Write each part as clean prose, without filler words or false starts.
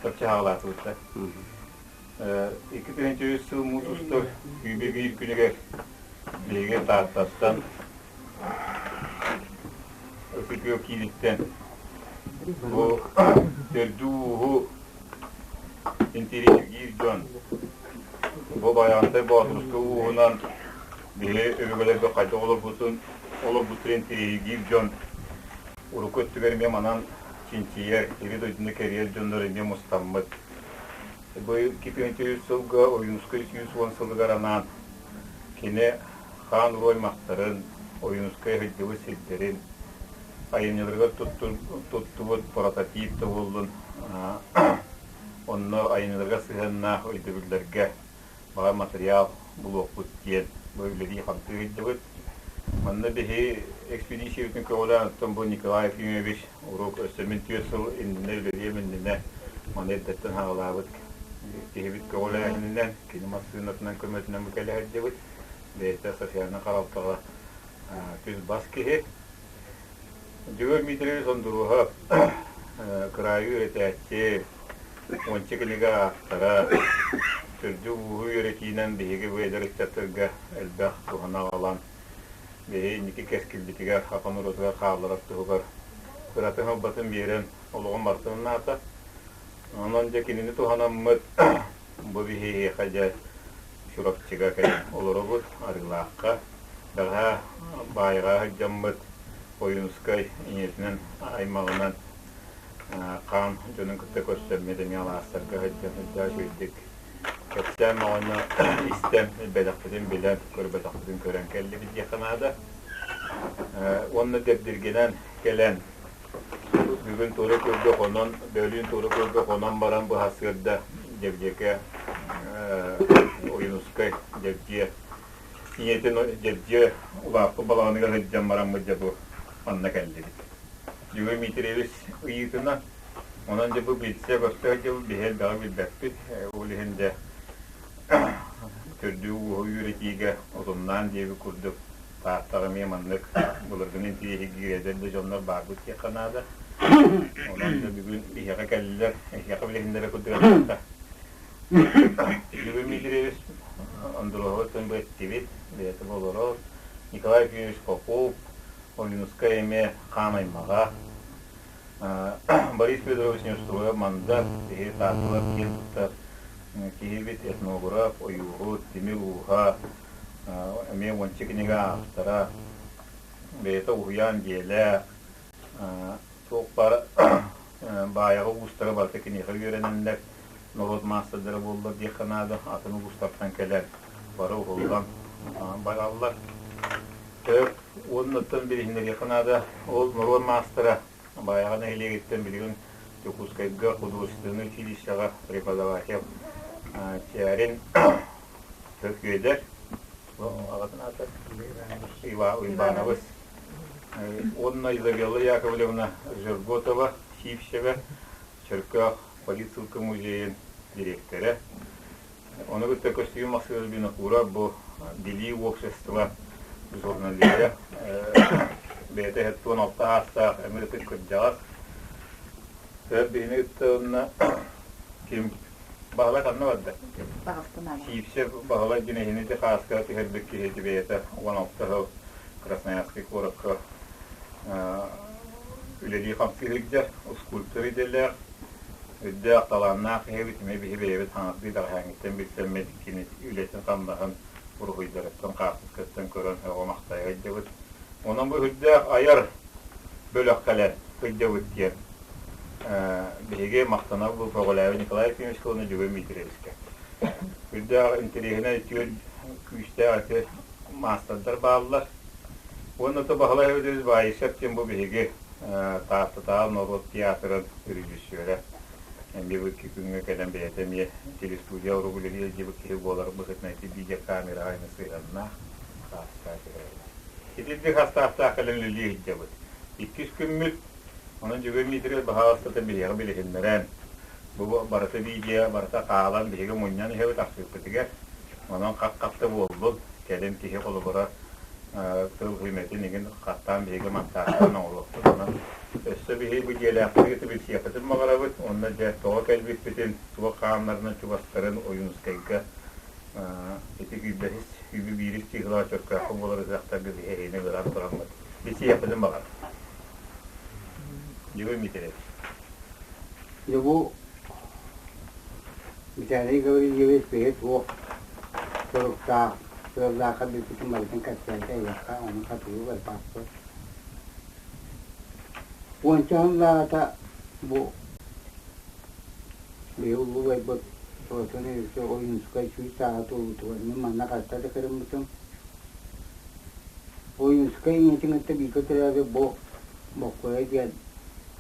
Чаҕалаатыбыт да. 2003 сыл муус устар 21 күнүгэр биһиги Тааттаттан Ытык кииниттэн бу төрдү-ууһу интириэһиргиир дьон бу Байаҕантай Боотуруску ууһунан биһи өбүгэлэргэ хайдах олорбутун олорбуттарын интириэһиргиир дьон урукку өттүгэр эмиэ манан чинчийэр, сири-дойдуну кэрийэр дьоннор эмиэ мустаммыт. Быйыл 2003 сылга Ойуунускай 110 сылыгар анаан кини хаан уруу аймахтарын, Ойуунускай сылдьыбыт сирдэрин, айымньыларыгар туттубут прототип да буоллун, онно айымньыларга сыһыаннаах өйдөбүллэргэ баҕар матырыйаал булуохпут диэн бу үлэлии-хамсыы сылдьыбыт. Манна биһи экспедициябытын көҕүлээн оттон бу Николай Ефимович уруок өссө мин 4 сыл иннинэ үлэлиэм иннинэ маны эрдэттэн саҕалаабыт киһибит көҕүлээһининэн, кини массыынатынан көмөтүнэн бу кэлэ сылдьыбыт. Бэйэтэ социальнай харалтаҕа түс-бас киһи. Дьөгүөр Дмитриевич Ондуруоһап кыраайы үөрэтээччи, уонча кинигэ ааптара, төрдү-ууһу үөрэтиинэн биһиги бу эдэр ыччаттарга элбэх туһаны аҕалан, биһи инники кэскилбитигэр, саха норуотугар хаалларар туһугар кыратын-ылбатын биэрэн олоҕун барытын анаата. Онон дьэ кинини туһанаммыт бу биһиэхэ дьэ Чурапчыга кэлэн олоробут, Арыылаахха. Бэҕэһээ Баайаҕа сылдьаммыт Ойуунускай ийэтинэн, аймаҕынан хаан дьонун кытта көрсөммүт эмиэ алаастарга сылдьан сылдьа үчүгэйдик кэпсээн оҕону истэн, билбэтэхпитин билэн, көрбөтөхпүтүн көрөн кэллибит диэххэ наада. Уонна дэбдиргэнэн кэлэн бүгүн Туора Күөлгэ хонон, бөөлүүн Туора Күөлгэ хонон баран бу сарсыарда Дьэбдьиэкэ Ойуунускай Дьэбдьиэ ийэтин Дьэбдьиэ улааппыт балаҕаныгар сылдьан бараммыт дьэ бу манна кэллибит. Дьөгүөр Дмитриевич ыйыытынан, онон дьэ бу билсэ көрсө сылдьабыт, биһи элбэҕи билбэппит, ол иһин дьэ төрдү-ууһу үөрэтиигэ утумнаан диэбит курдук Тааттаҕа эмиэ маннык былыргыны интириэһиргиир эдэр да дьоннор баарбыт диэххэ наада. Онон да бүгүн биһиэхэ кэллилэр, эһиэхэ билиһиннэрэ курдук эттэххэ. Дьөгүөр Дмитриевич Андроһовы бу эттибит, бэйэтэ олорор. Николай Ефимович Попов, Ойуунускай эмиэ хаан аймаҕа. Борис Федорович Неустроев Мандар, биһи Таатталар киэн туттар киһибит, этнограф, ойууһут, тимир ууһа, эмиэ уонча кинигэ ааптара, бэйэтэ уһуйаан дьиэлээх, туох баар Баайаҕа уустара барыта киниэхэ үөрэнэннэр, норуот маастардара буоллар диэххэ наада, атын улуустартан кэлэн бары уһуллан бараллар. Уоннаттан билиһиннэриэххэ наада, ол норуот маастара Баайаҕа нэһилиэгиттэн билигин Дьокуускайга художественнай училищеҕа преподаватель Чээрин Үөдэр аҕатын аата Иванович уонна Изабелла Яковлевна Жерготова Сивцева Чөркөөх политсыылка музейын дириэктэрэ. Ону кытта көстүүм Максим Винокуров бу Билии общество журналиһа бэйэтэ 76 саастаах эмир ытык кырдьаҕас. Биһини кытта уонна ким Баһылай ханна барда? Сиипсэ Баһылай диэн эһини ити хааска түһэрбит киһи ити бэйэтэ 16 сыл Красноярскай куоракка үлэлии-хамсыы сылдьар, скульптор идэлээх, үрдээх талааннаах киһибит, эмиэ биһи бэйэбит хаҥардыы бэҕэһээҥҥиттэн билсэммит кини үлэтин-хамнаһын уруһуйдарыттан, хаартыскаттан көрөн сөҕө-махтайа сылдьабыт. Онон бу үрдээх айар бөлөх кэлэн сылдьабыт диэн биһиги махтанабыт көҕүлээбит Николай Ефимовичка уонна Дьөгүөр Дмитриевичкэ. Үрдээх интэриэһинэй үтүө күүстээх ити маастардар бааллар. Уонна то Баһылай Федорович Баишев диэн бу биһиги Тааттатааҕы норуот театрын режиссера. Эмиэ бу икки күҥҥэ кэлэн бэйэтэ эмиэ телестудия урук үлэлии сылдьыбыт киһи буолар быһыытынан ити видеокамераҕа эмиэ сыһыаннаах хааска түһэрэллэр. Итинник хастаахтаах кэлэн үлэлии сылдьабыт. Иккис күммүт Онон Дьөгүөр Дмитриевич баһаалыстата биһиэхэ билиһиннэрэн, бу барыта видео барыта хаалан биһиги мунньан иһэбит архыыппытыгар. Онон хат-хатта буоллун, кэлин киһи холобура. Тыл сүмэтин игин хаттаан биһиги монтажтаан оҥоруохпут. Онон өссө биһиги бу дьиэлээхпитин билсиэхпитин баҕарабыт. Уонна дьэ тоҕо кэлбиппитин, туох хааннарынан чугастарын Ойуунускайга ити күүрбэһис, сүүрбэ биирис чыыһылаах Чөркөөххө буолар ыһыахтарга биһи эһиини ыҥыран тураммыт билсиэхпитин баҕарабыт. Дьөгүр Митэрэбич. Дьэ бу Виталий Гаврильевич бэйэ туох соруктаах, сыаллаахха бүппүтүн барытын кэпсээтэ эйиэхэ, ону хатылыы барбаппыт. Уонча сыллааҕыта бу биһи улуу убайбыт Платон Ильич Ойуунускай сүүс сааһа туолуутугар мин манна хаста да кырыммытым. Ойуунускай ийэтин кытта бииргэ төрөөбүт бу Боккуойа диэн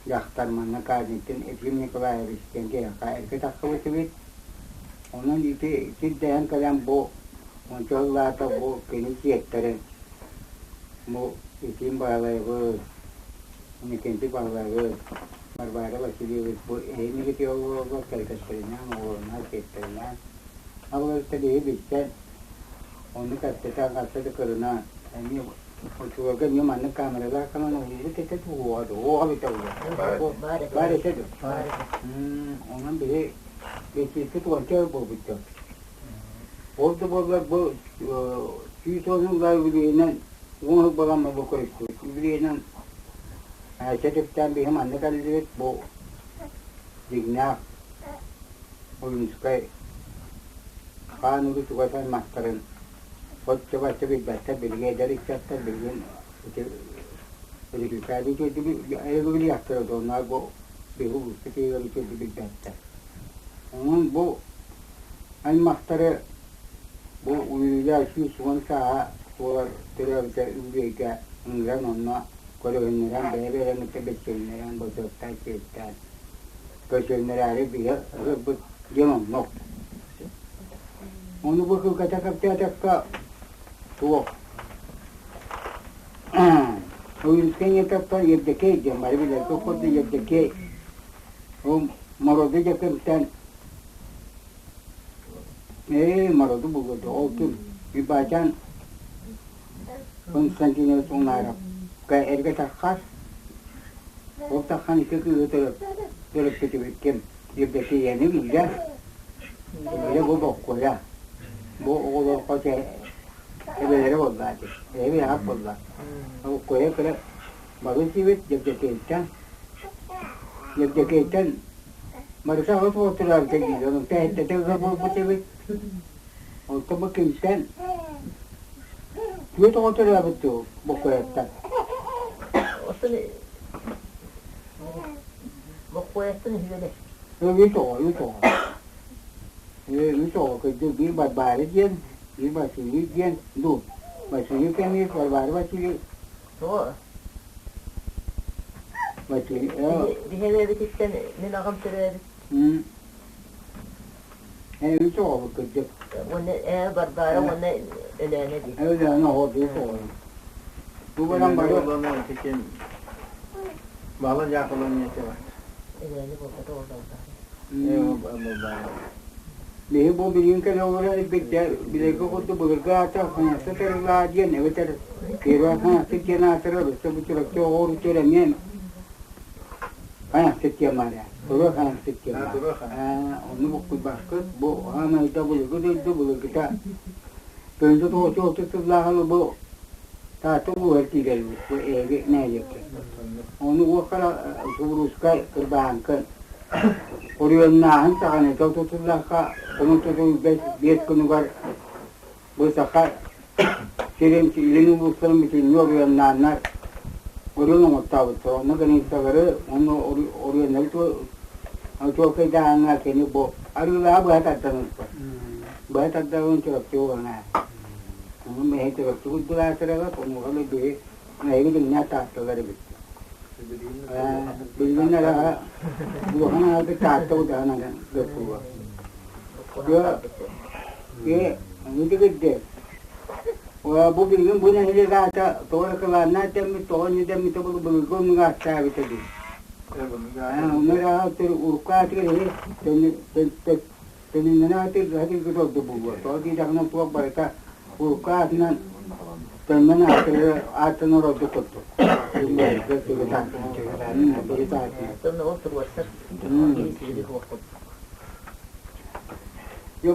дьахтар манна Казниттан Ефим Николаевич диэн киһиэхэ эргэ тахсыбыт эбит. Онон ити сирдэһэн кэлэн бу уонча сыллаата бу кини сиэттэрин бу Ефим Баһылайбыт, Иннокентий Баһылайбыт, Варвара Васильевич бу эһиги олороллор кэргэттэринээн, оҕолорунаан, сиэттэринээн абыларыттан биһи билсэн, ону кэпсэтэн хаста да кырынан эмиэ Оччолорго эмиэ маннык камералаах гынан уһуйбут этэ дуу, уоҕа дуу, уоҕа эбитэ буолуо. Баар этэ дуу. Онон биһи билсиспит уонча өр буолбут дьон. Ол да буоллар бу 110 сыллаах үбүлүөйүнэн 10 сыл буолан бу көрүстүбүт. Үбүлүөйүнэн сэдиптээн биһи манна кэллибит. Бу дьиҥнээх Ойуунускай хаан уруу чугас аймахтарын Оччо-бачча билбэттэр, билигин эдэр ыччаттар билигин ити Өрүкүкээби үчүгэйдик билиэхтэрэ уонна бу биһи улууспут иһигэр үчүгэйдик билбэттэр. Онон бу аймахтары бу үөрүүлээх 110 сааһа туолар төрөөбүтэ үбүлүөйгэ ыҥыран онно көрүһүннэрэн бэйэ-бэйэлэрин кытта билсиһиннэрэн бочуоттаан чиэстээн көрсүһүннэрээри биһи ыһырбыт дьон оннук. Ону бу кылгата кэпсээтэххэ туох Ойуунускай ийэтэ Евдокей диэн бары билэргэ курдук Евдокей ол Мороду дьэкимтэн ээ Мороду булуо ол ким Уйбаачан Константинович Унаровка эргэ таххар ол таххан икки кыыһы төрөппүтүбүт ким Евдокияны биллэр, Били бу боккуйа, бу оҕолорго эбэлэрэ буолла ити, эбэ аһап буолла. Боккуйа кыра балыс сиэбит Евдокияттан, Евдокияттан барыта аҕыс уолтураабыта диир, онон тэһиттэтэ ыал буолбут эбит. Онтон бу кимтэн түөрт оҕо төрөөбүт дуу Боккуйаттан? Боккуойаттан үһүөлэр. Үс оҕо, үс оҕо. Үс оҕо кырдьык биир Барбаары диэн, биир Василий диэн, дуу, Василий кэмиир, Варвара Василий. Тоҕо? Василий. Биһиэбититтэн мин аҕам төрөөбүт. Үс оҕобут кырдьык. Уонна ээ Барбара уонна Өлөөнө дии. Өлөөнө оҕо биир оҕо. Бу баран бары Бала дьаакылан ийэтэ бар. Өлөөнө буолбата ол Биһи бу билигин кэлэ олорон илбиттэ билэргэ курдук былыргы аата Хаҥаска Тарылаа диэн эбэтэр Первый Хаҥаска диэн аатырар өссө бу Чурапчы оҕо урутугар эмиэ Хаҥаска диэн баар Туруо Хаҥаска диэн баар Онну буккуйбаккыт бу хаамайда былыргы дойду былыргыта тыһыынча тоҕус сыллааҕы бу Таатта улууһугар киирэрбит бу эһиги нэһилиэккэ. Ону уоккара Субуруускай кырбааһыҥкын Уруйаннааһын саҕана дьол тутуллахха хонун тутул бэс биэс күнүгэр бу саха сирин илин улуустарын бүтүннүү уруйаннааннар уруйан оҥортообуттар. Онно границалары уонна уруйаннары чуолкайдааһыҥҥа кини бу арыылааҕы быһа тардан ылбыт. Быһа тардан Чурапчы буолан Ону мэһэй Чурапчы курдук онуоха биһи эһиги дьиҥнээх таатталар эбит. Билигин эрэ улахан аалга Таатта удаан аны дойдуга. Дьэ, аны дигирде. Бу билигин бу нэһилиэк аата тоҕо рекламнаа дэммит, тоҕо инньэ дэммитэ былыргы оннук ааттаабыта дии. Онно эрэ урукку аатыгар эһи төнүннэнэ аатыр хатыргы торду булуо. Тоҕо диэтэхинэ туох барыта урукку аатынан Төннөн ааттанар ордук курдук. Сонно ол туруорсар киһи суох курдук.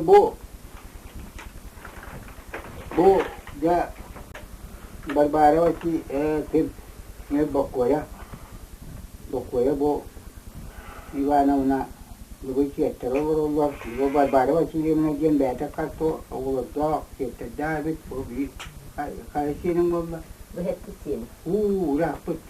Бу бу дьэ Варвара ким Боккуойа Боккуойа бу Ивановна Бүгүн сиэттэрэ олороллор. Бу Варвара Васильевна диэн бэйэтэ хас оҕолордоох, сиэттэрдээх эбит. Бу биир хайа сиэним буолла? Бу сэттис сиэним. Уу, ырааппыт.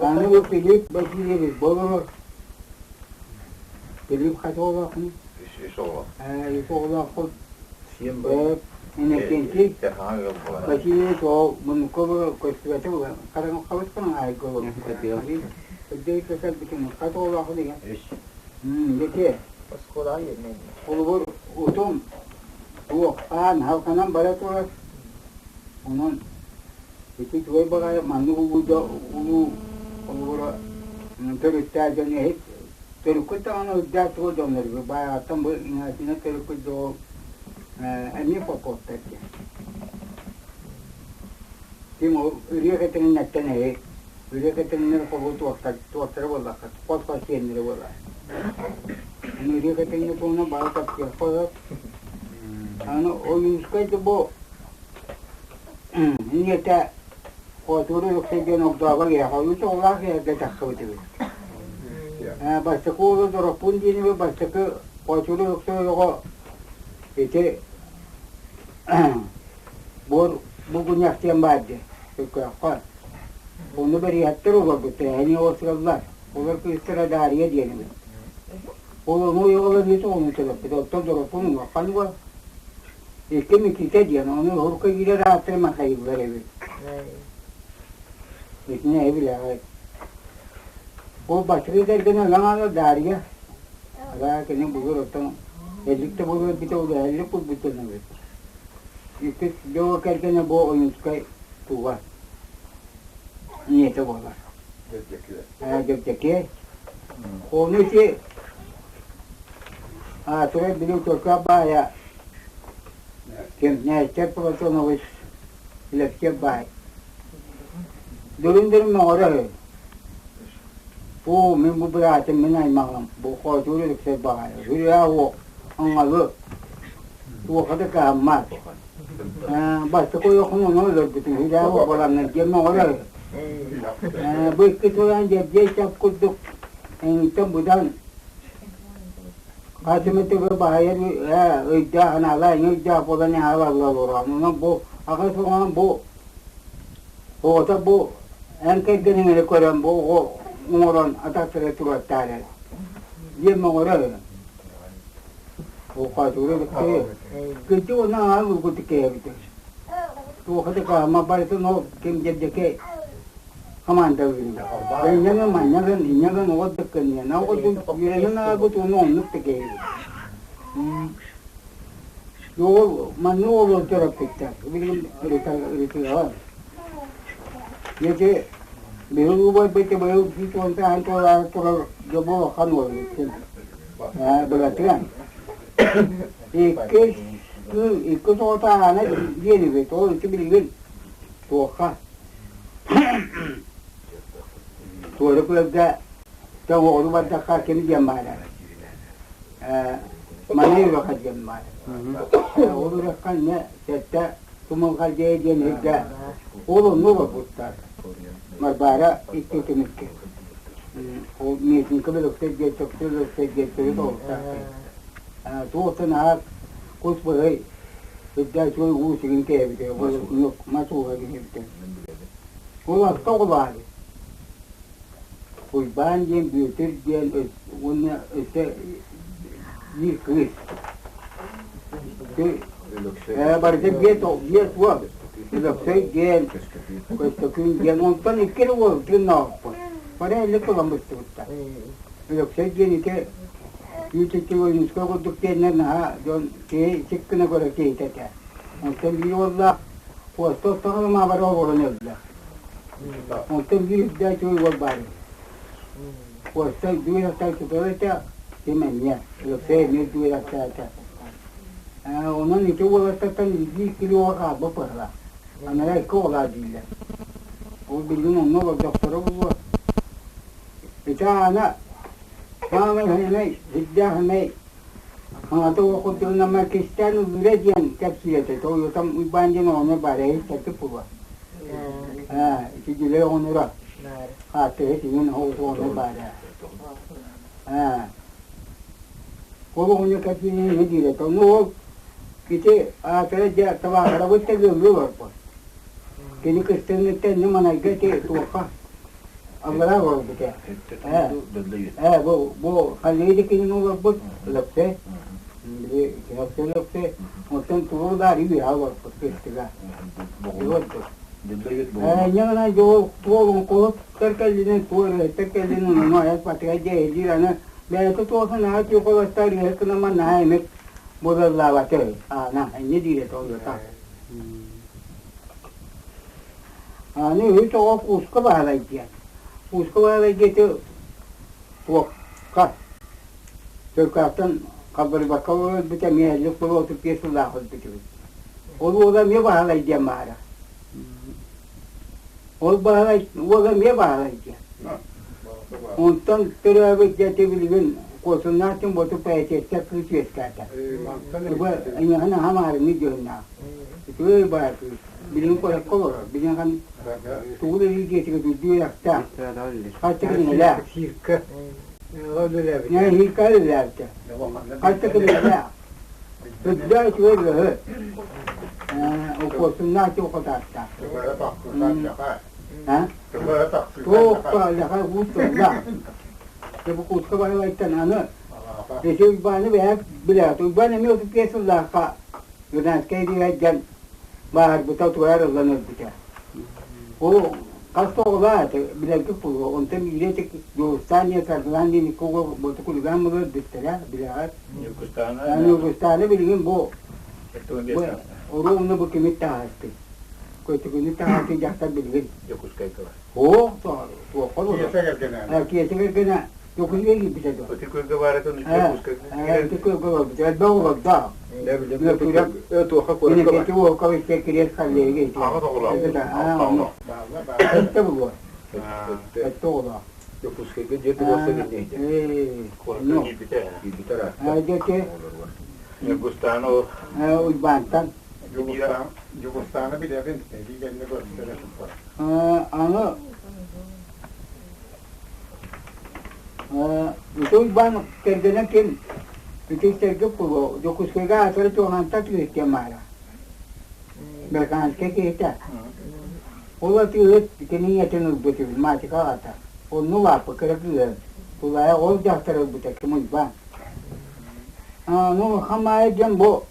Аны бу Филипп Васильевич болорор. Филипп хас оҕолооххун? Үс оҕо. Үс оҕолооххун. Иннокентий Васильевич ол муннукка көстүбэтэ хараҥа хаҥаайга хас оҕолооххун деген Ити Оскуолаҕа үөрэнэн. Холобур, утум туох аан халканан бара турар. Онон ити үчүгэй баҕайы маннык улуу улуу холобура төрүттээх дьон иһит төрүккүт даҕаны үрдээх тугу дьоннор баайаҕаттан бу иҥээтинэ төрүккүт дьоҕу эмиэ Поповтар диэн. Ким ол ырыа кэтэриннэртэн эһи ырыа кэтэриннэр холбуу туохтар туохтара буоллахха хос-хос сиэннэрэ буолар. Аны ырыа кэтэриннэ туһунан баҕа таптыахха сөп. Аны Ойуунскай да бу ийэтэ Хотууру Өксөй диэн огдообо киһиэхэ үс оҕолоох киһиэхэ тахсыбыт эбит. Бастакы уолу Дороппун диэни бастакы Хотууру Өксөй оҕо ити буор булгунньах диэн баар дии Өкөөххө. Ону бэриэһэттэр олорбуттар, эһэни олорсуллар. Олор кыыстара Дария диэн эбит. Ол ону оҕолор үс оҕону төрөппүт, оттон Дороппун улахан уол. Икки Микита диэн, ону уһурка киирэр ааттара Михаиллар эбит. Итини эһи билэҕит. Ол бастакы кэргэнэ ылан аҕала Дария. Араа кини былыр оттон эллик да буолуо эбитэ ол эллик курдук эбит. Иккис дьоҕо кэргэнэ бу Ойуунскай туга ийэтэ буолар. Дьэбдьэкиэ. Ону ити аатырар били Чөркөөх баайа ким Нээстэр Платонович Лэпсиэп баай. Дөрүн-дөрүн мөҕөрө үһү. Оо, мин бу быраатым, мин аймаҕым, бу Хоочур Өлөксөй баҕайы, сүрдээх уол, аҥалы, туохха да кыһаммат. Бастакы ойоххун ону өлөрбүтүм, сүрдээх уол буоланнар диэн мөҕөрө үһү. Бу икки тылынан дьэбдьиэй чап курдук эҥиттэн быдан хас эмэ төгүл баһыйар өйдөөх анаалаах эҥин өйдөөх буолан аһалалла олороон. Онон бу аҕыс оҕонон бу оҕото бу эн кэргэниҥ эрэ көрөн бу оҕо оҥорон атахтара туруортаар эрэ диэн мөҕөрө Ухаатуура биккэ кырдьык уонна аҕам ылбыт кээбитэ. Туоха да каама барытын ол ким дьэбдьэкэ хамаандалыырын. Инньэ манньагын, инньэгин оҕо да кынньана оҕотун үөрэнэн ааҕыт уонна оннук да кээбит. Ол маннык оҕолор төрөппүттэр. Билигин ырытыаҕа. Ити биһиги убайбыт быйыл 110 туолаары турар дьобо улахан уол Быратыан. Иккис иккис оҕото Аана диэн эбит. Ол ити билигин туохха туора күөлгэ тоҥоҕону бардахха ким диэн баара Манай үрэхэ диэн баара. Ол үрэххэ инньэ сэттэ тумулҕа дьиэ диэн сиргэ ол онно олорбуттар. Марбаара икки түмүккэ. Ол Миэтинкэ Өлөксөй диэн Чөкчө Өлөксөй диэн төрүт олохтоох. Туохтан аһаат кус быһый үрдээх үчүгэй уу сигин кээбитэ, мас ууһа киһибитэ. Ол алта оҕолоох Уйбаан диэн, Бүөтүр диэн уонна өссө биир кыыс. Барыта биэс биэс уол. Өлөксөй диэн, Көстөкүүн диэн, онтон икки эрэ уол тыыннаахпын. Бары эллик ылан быстыбыттар. Өлөксөй диэн ити үүт Ойуунускай курдук диэннэр наһаа дьон киһи сик гына көрөр киһитэ этэ. Онтон биир уоллаах Куоста оттоҕо бары олорон өллө. Онтон биир үрдээх үчүгэй уол баар үһү. Куоста дьүөрэ тутар этэ. Ким эмиэ, Алексей эмиэ үөрэхтээтэ. Онон ити уолаттартан биир киһи оҕо хаалбыт быһыылаах. Анараа икки оҕолоох дииллэр. Ол билигин онно олордохторо буолуо. Ити аана саамай сэмэй, сирдээх сэмэй хаҥата уох курдугунан кистээн ыллыыра диэн кэпсиир этэ. Тоойуотам Уйбаан диэн оҕонньор баар эһи истэргит буолуо. Ээ, ити Дьүлэй оҕонньоро хааттыһы тиҥин оҕонньор баар ээ. Ээ. Ол оҕонньор кэпсиирин иһи диир этэ. Ону ол ити аатыра дьэ табаахырабыт да ыаллыы олорбут. Кини кыстыҥҥыттан инньэ манайга ити туохха аллараа олорбут ээ. Ээ, бу халлыы кинини олорбут Өлөксөй. Били Өлөксөй Өлөксөй. Оттон тугу да арыы үөһэ олорбут кыстыга. Ээ, инньэ гынан дьол туол оҥкулуттар кэллинэн, туол өрөһүттэр кэллинэн ону айар патыга дьэһилиир аны бэйэтэ туох санаа тиэхолостар үөһэ гынан наһаа эмит буолаллаабата аана инньэ диир этэ олута. Аны үһүс оҕо Куска Баһылай диэн. Куска Баһылай диэти туохха Чөркөөхтөн халбарыйбакка өлбүтэ эмиэ эллик буолуо 35 сыллаах өлбүт эбит. Ол уола эмиэ Баһылай диэн баара. Ол Баһылай уола эмиэ Баһылай диэн. Онтон төрөөбүт дьэ билигин Куосуннаах диэн боту поэтесса кыыс үөскээтэ. Бу эйиэхэ наһаа маарыҥҥы дьоһуннаах. Үчүгэй баар кыыс. Билигин куоракка олорор. Билигин тугу да дьиэтигэр үрдүү үөрэхтээх. Хатта кинигэлээх. Сирка. Сирка үлэлээбитэ. Хатта кинигэлээх. Үрдээ үчүгэй бөһө. Куосуннаах диэн хотааттаах. Туохха лэхэ уус тыллаах. Дьэ бу куска Баһылайтан аны ити Уйбааны бэйэм билээт. Уйбаан эмиэ 35 сыллаахха Гражданскай диэн бааһырбыта тугар ыллан өлбүтэ. Ол хас да оҕолоох этэ, билэргит буолуо. Онтон биирэ ити Дьулустаан диэн Саргылаан диэн икки оҕо боту кулугаан буолар өлбүттэрэ, билэҕит. Ньургустаана. Ньургустаана билигин бу оруобуна бу кимит тааһыстый. Көтүгүнү таһаатын дьахтар билигин. Дьокуускайга бар. Оо, туохха буолар? Киэсэ кэргэнэ. Киэсэ кэргэнэ Дьокуускайга киирбитэ дуо? Ытык Күөлгэ баарытын Дьокуускайга киирэн. Ытык Күөлгэ барбыт. Элбэх олордо. Туохха куоракка бар. Ити уолка истэ кириэс коллеги ити. Аҕыс оҕолоох. Баалла баалла. Сэттэ буолуо. Сэттэ оҕолоох. Дьокуускайга дьиэ туруорса кэллиэйдэ. Куоракка киирбитэ. Киирбитэ ыраатта. Дьэ Ньургустаана Уйбаантан. Дьулустааны билэбин, эбии кэннэ көрсөрө. Аны ити Уйбаан кэргэнэ ким? Ити истэргэ буолуо, Дьокуускайга аатыры Туохантан киһиттэн баара. Берканскай киһитэ. Ол атыыһыт кини ийэтин ылбыт үһү, Маатика аҕата. Онно улааппыт кыра кыыһа. Тулаайах ол дьахтар ылбыта ким Уйбаан. Ну, Хамаайа диэн бу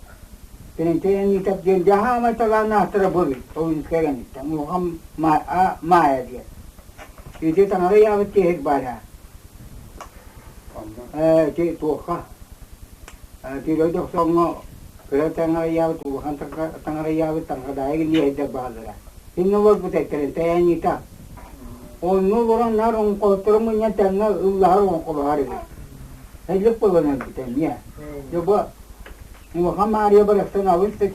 Тэринтэй Анитов диэн дьаһаамай талааннаахтара бу эбит, Ойуунускай кэнниттэн. Улахан Маайа диэн. Ити таҥара ыйаабыт киһи баара. Ити туохха? Тирой дохсоҥҥо кыра таҥара ыйаабыт, улахан таҥара ыйаабыт таҥараайы гинниэһэйдэр бааллара. Иннэ олорбут Тэринтэй Анита. Онно олорон наар оҥхоһоттору мунньан тэҥҥэ ыллаһар оҥхолоһор эбит. Эллик буолан өлбүтэ эмиэ. Дьэ бу Улахан Маарыйа барахсан алыс да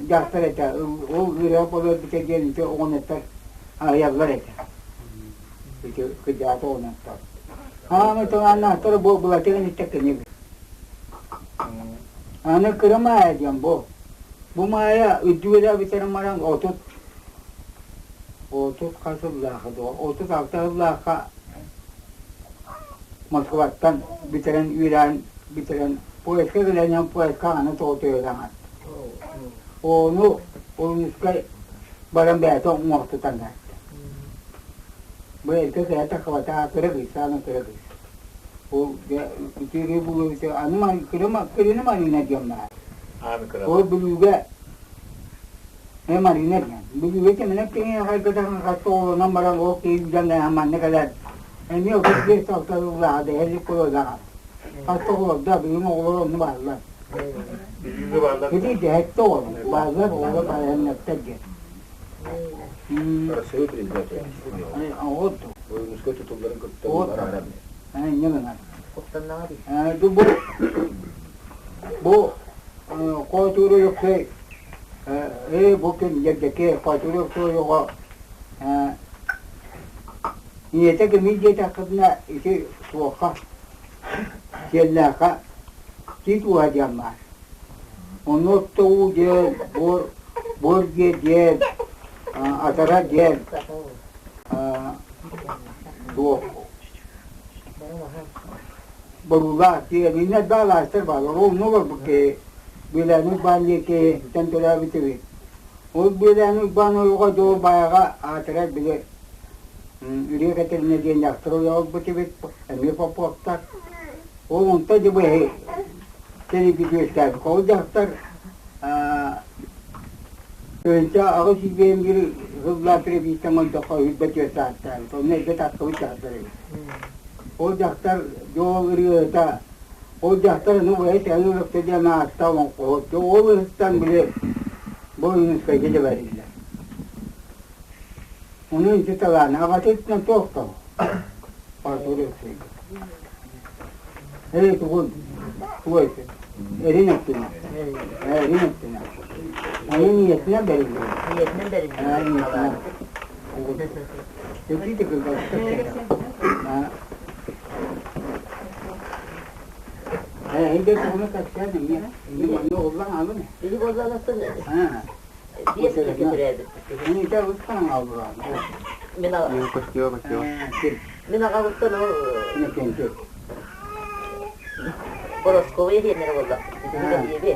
дьахтар этэ, ол ырыа буолар диэн ити оҕонньоттор аһыйаллар этэ. Ити кырдьаҕас оҕонньоттор. Хаамай талааннаахтара бу былатыгын истэккини эбит. Аны кыра Маайа диэн бу. Бу Маайа үрдүк үөрээбиттэрин баран 30 хас сыллаахха дуо, 36 сыллаахха Москваттан бүтэрэн үөрээн бүтэрэн поездка кэлэн поездка аны тоҕо төһөлөөн Ону Ойуунускай баран бэйэтэ уҥуохтутан кэлтэ. Бу эргэ кыһа тахсыбата кыра кыыс, саамай кыра кыыс. Ол дьэ үтүөрү булуубута аны кырыны Марина диэн баар. Ол Бүлүүгэ Марина диэн. Бүлүүгэ кэминэ киһи хайгытан хатта оҕолонон баран ол киһи дьон манна кэлэн эмиэ 35 сылтан ыллаҕа дэһэлик кулалаҕа. Хатта оҕолордо билигин оҕолор онно бааллар. Бүлүүгэ бааллар. Ити дэһэттэ оҕолор бааллар оҕолор бааллар диэн. Россия президенте. Оҕо Ойуунускай тутулларын кытта Инньэ гынар. Куттаннаҕа дии. Бу бу Хоотууру Өлөксөй ээ бу күн Дьэргэки Хоотууру Өлөксөй оҕо ийэтэ кимий диэтэххитинэ ити суохха Сиэллээххэ тиит ууһа диэн баар. Онно уу диэн, буор, буор дьиэ диэн, атара диэн туох Боруулаах диэн иннэ баалаастар бааллар. Ол онно олорбут киһи Бүлээни Уйбаан диэки тэн төрөөбүт эбит. Ол Бүлээни Уйбаан ойоҕо дьол баайаҕа аатырар били Үрүө Кэтэринэ диэн дьахтар ойоҕо ылбыт эбит, эмиэ Поповтар. Ол онто дьэ быһый тэрийбит үөскээбит. Ол дьахтар 1821 сыллаах перепискаҥа олдоххо үһүрбэ түөрт саастаабыт. Онно эргэ тахсыбыт дьахтар эбит. Ол дьахтар дьол ырыата, ол дьахтар аны быһа тэҥ өлөктө диэн аатта олоҥхоһут. Ол ыһыктан били бу Ойуунускайга дьэбэриллэр. Ону инчи талаана аҕатыттан туох да Артур Алексеевич. Эй, тугун? Тугай Эрин өттүнэ. Эрин өттүнэ. Onun niyetine берилди. Niyetine берилди. Теприте кылгас. Эйде тугуну кэпсээн эмиэ. Манна оллан алын. Биһи боллаанаттан биэс киһи төрөөбүт. Мин мин аҕабыттан ол Боросковой диэннэрэ буолла. Биһиги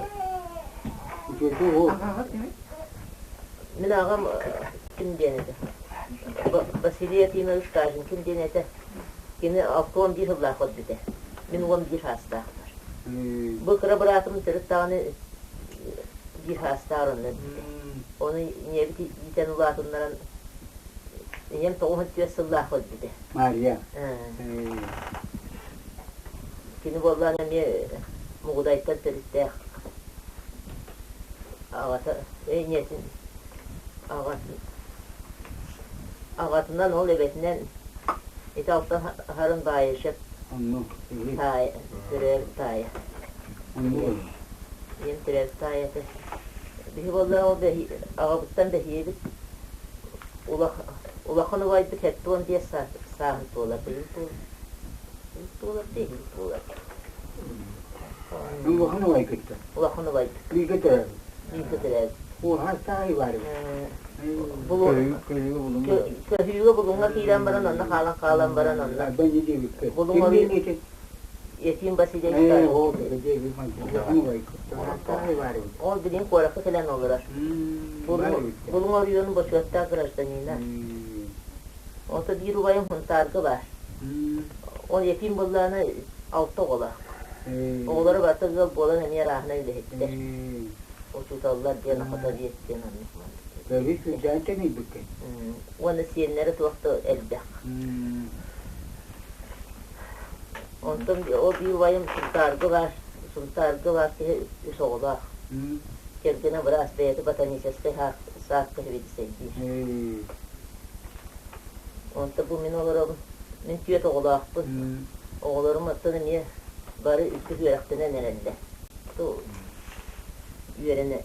Мин аҕам ким диэн этэ? Василий Ефимович Каженкин диэн этэ. Кини 61 сыллаах өлбүтэ. Мин 11 саастаахпар. Бу кыра быраатым төрүт даҕаны биир саастаах онно өлбүтэ. Ону ийэбит иитэн улаатыннаран ийэм 94 сыллаах өлбүтэ. Мария. Кини буоллаан эмиэ Мугудайтан төрүттээх аҕата ийэтин аҕатын аҕатынан ол эбэтинэн ити алтан харын Баайышев таайа төрөөбүт таайа ийэм төрөөбүт таайа этэ биһи буоллар ол аҕабыттан бэһиэбит улахан убайбыт 75 сааһын туолар быйыл туолар быйыл туолар Улахан убай кытта. Улахан убай. Бииргэ төрөөбүт. Бииргэ төрөөбүт. Уоһа саай бар. Көһүүгэ булуҥҥа киирэн баран онно хаалан хаалан баран онно. Булуҥ Ефим Васильевич. Ол билин куоракка кэлэн олорор. Булуҥ оройуонун бочуоттаах гражданина. Ото биир убайым Хунтаарга баар. Ол Ефим буоллаҕына алта оҕолоох. Оҕолоро барыта ыал буолан эмиэ арааһынай үлэһиттэр. Учууталлар диэн охото диэт диэн оннук маннык. Бэби сылдьан тэнийбиккин. Уонна сиэннэрэ туох да элбэх. Онтон ол биир убайым Сунтаарга баар, Сунтаарга баар киһи үс оҕолоох. Кэргэнэ быраас бэйэтэ ботаническай саакка сэбиэдиссэйдиир. Онто бу мин олоробун. Мин түөрт оҕолоохпун. Оҕолорум оттон эмиэ бары үрдүк үөрэхтэнэн эрэллэр. Үөрэнэ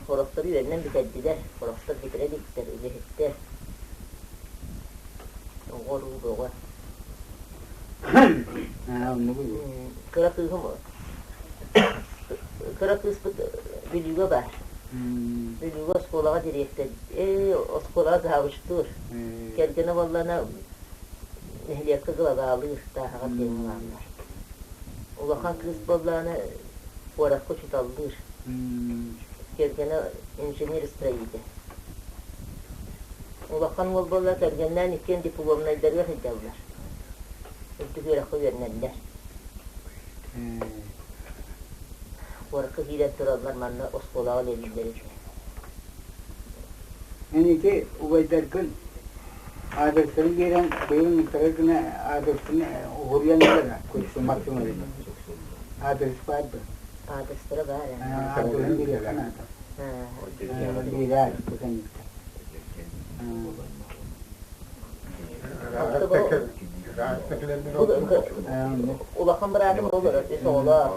сорохтор үөрэнэн бүтэрдилэр, сорохтор бүтэрэ иликтэр, үлэһиттэр. Оҕо уруу бөҕө. Кыра кыыһым кыра кыыспыт Бүлүүгэ баар. Бүлүүгэ оскуолаҕа дириэктэр оскуолаҕа завучтуур. Кэргэнэ буоллаҕына нэһилиэккэ главалыыр, Тааһаҕар диэн бааллар. Улахан кыыс буоллаҕына куоракка учууталлыыр. Кэргэнэ инженер-строитель. Улахан уол буолла кэргэннээн иккиэн дипломнайдарыгар сылдьаллар. Үрдүк үөрэххэ үөрэнэллэр. Куоракка киирэн тураллар манна оскуолаҕа үлэлииллэр этэ. Эн ити убайдаргын аадырыстарын биэрэн быйыл ыҥыртарар гына аадырыскын уһуруйан ылара Максимович. Аадырыс баар дуо? Аадырыстара баар ээ. Аадырыһын биэриэххэ наада. Биэрээр бу кэнниттэн. Улахан быраатым олорор, үс оҕолоох.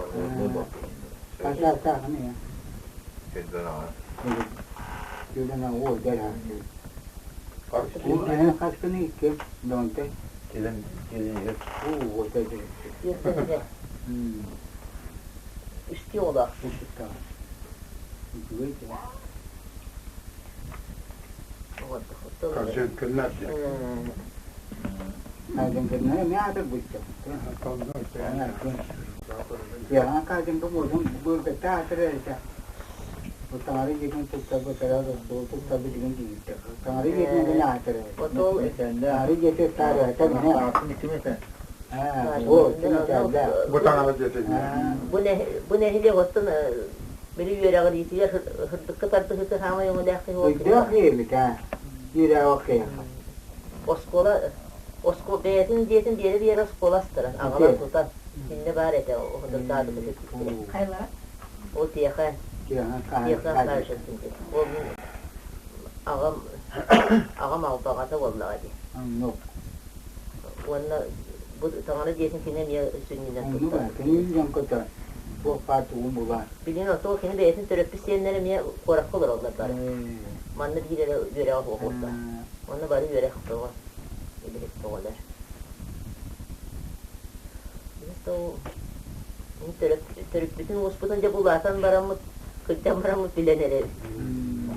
Үстүү оҕолоох. Бу нэһилиэк оттон били үөрэҕириитигэр сырдыкка тардыһыыта саамай өҥөлөөх киһи ол Өйдөөх ийэбит аа, үөрэҕи кыайаха. Оскуола оскуола бэйэтин дьиэтин биэрэ-биэрэ оскуола астаран, аҕалан тутан, иннэ баар этэ оһодурдаабыт үһү. Хайлара? Ол Тиэхээн. Тиэхээн Савичевтин диэн. Ол мин аҕам аҕам албаҕата буоллаҕа дии. Оннук. Уонна бу таҥара дьиэтин кини эмиэ сүнньүнэн Оннук туттар. аа, кини дьон көтө туох баар тугун булар. Билигин отоо кини бэйэтин төрөппүт сиэннэрэ эмиэ куоракка олороллор бары. Манна биир эрэ үөрэҕэ суох буолла. Онно бары үөрэх бөҕө, үлэһит бөҕөлөр. Төрүппүтүн уоспутун дьэ булаатан бараммыт, кырдьан бараммыт билэн эрэбит.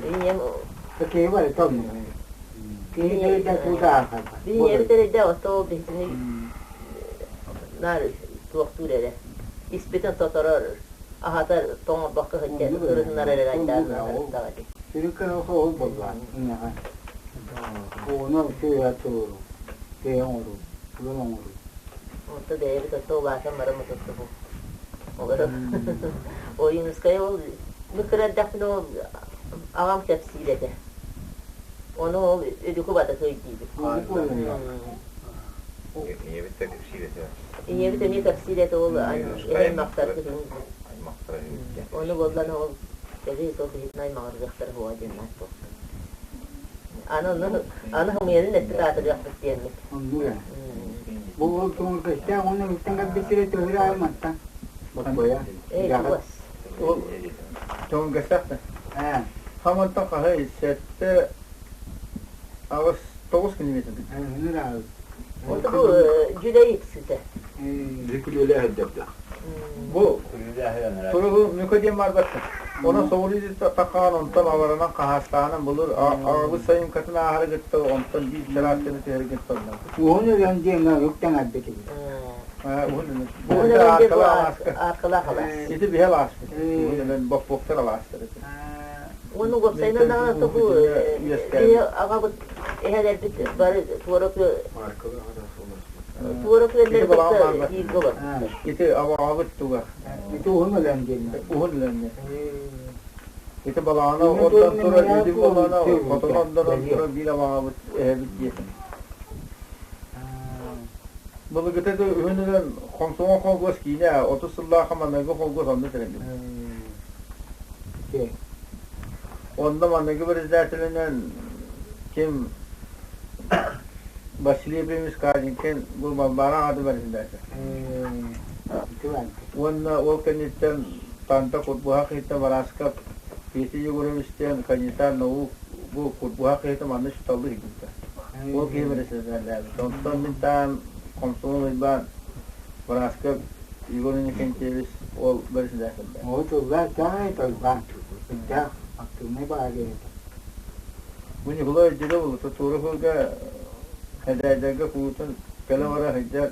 Ийэм Киһи бары тоннук. Киһи да туутааха. Ийэбит эрэйдээх отоо биһитини наар туохтуур эрэ. Испитин тоторор, аһатар, тоҥорбокко сылдьар, ырыһыннар эрэ айдаардаҕа дии. Сүрүккэ ол буолла иннэҕэ. Ону сыыһа тууру, киһи оҥоруу, улан оҥоруу. Онто бэйэбит отто улаатан бараммыт отто бу. Олорор. Ойуунускай ол мин кыра эрдэхпинэ ол аҕам кэпсиир этэ. Ону ол үдүкү батыкы өйдүүбүт. Ийэбит да кэпсиир этэ. Ийэбит эмиэ кэпсиир этэ ол эһэм махтаргытын. Аймахтара үһү. Ону буоллан ол кэбиһи сол биһитин аймаҕыргыахтара суоҕа диэн наат туохтун. Аны ону аны хымыйанын эппит аатырыахпыт диэммит. Оннук ээ. Бу ол туҥургастаах уонна үттэн кэлбиттэрэ төһөрө айматтан. Бокуойа. Ээ чугас. Ол туҥургастаах да. Ээ. Хамантан хаһый сэттэ аҕыс тоҕус километр. Ээ аҕыс. Онто бу Дьүлэй икситэ. Күлүөлээх эрдэбдэ. Бу туругу Мүкө диэн барбаттар. Онон соҕуруу таххаан онтон аларанан хаһаастаанан былыр аҕабыт сайыҥкатын ааһары кытта онтон биир чараас кэмэ түһэргэ тоннор. Уһун өлөн диэҥҥэ үктэн арбитибит. Уһун өлөн. Бу аркалаах алаас. Ити биһэл ааспыт. Уһун өлөн боппуоктар алаастар этэ. Уонна уопсайынан даҕаны тугу биһи аҕабыт эһэлэрбит бары туора туора күөллэри кытта бииргэ олорбуттар. Ити абаҕабыт туга. Ити уһун өлөн диэн. Уһун өлөн. Ити балаҕана онтон турар, ити балаҕана хотон онтон турар биир абаҕабыт эһэбит диэтин. Былыргыта да үһүн өлөн хомсомол холкуос киинэ 30 сыллаах маныгы холкуос онно тэриллибит. Онно маныгы председателинэн ким Василий Ефимович Кадинкин бу Балбаара аҕата председатель. Уонна ол кэнниттэн Танта Курбуһах иһиттэн Бараскап Петя Егорович диэн кандидат наук бу Курбуһах иһитэ манна учууталлыы киирбитэ. Ол киһи председателлээбит. Онтон мин таам Комсомол Уйбаан Бараскап Егор Иннокентьевич ол председателлээх. Ол тыллаах таай тыллаах үрдээх активнай баҕайы этэ. Бу Ньукулай өйдүүрэ буолуо, туора сылга Хэдээдэргэ куутун кэлэ-бара сылдьар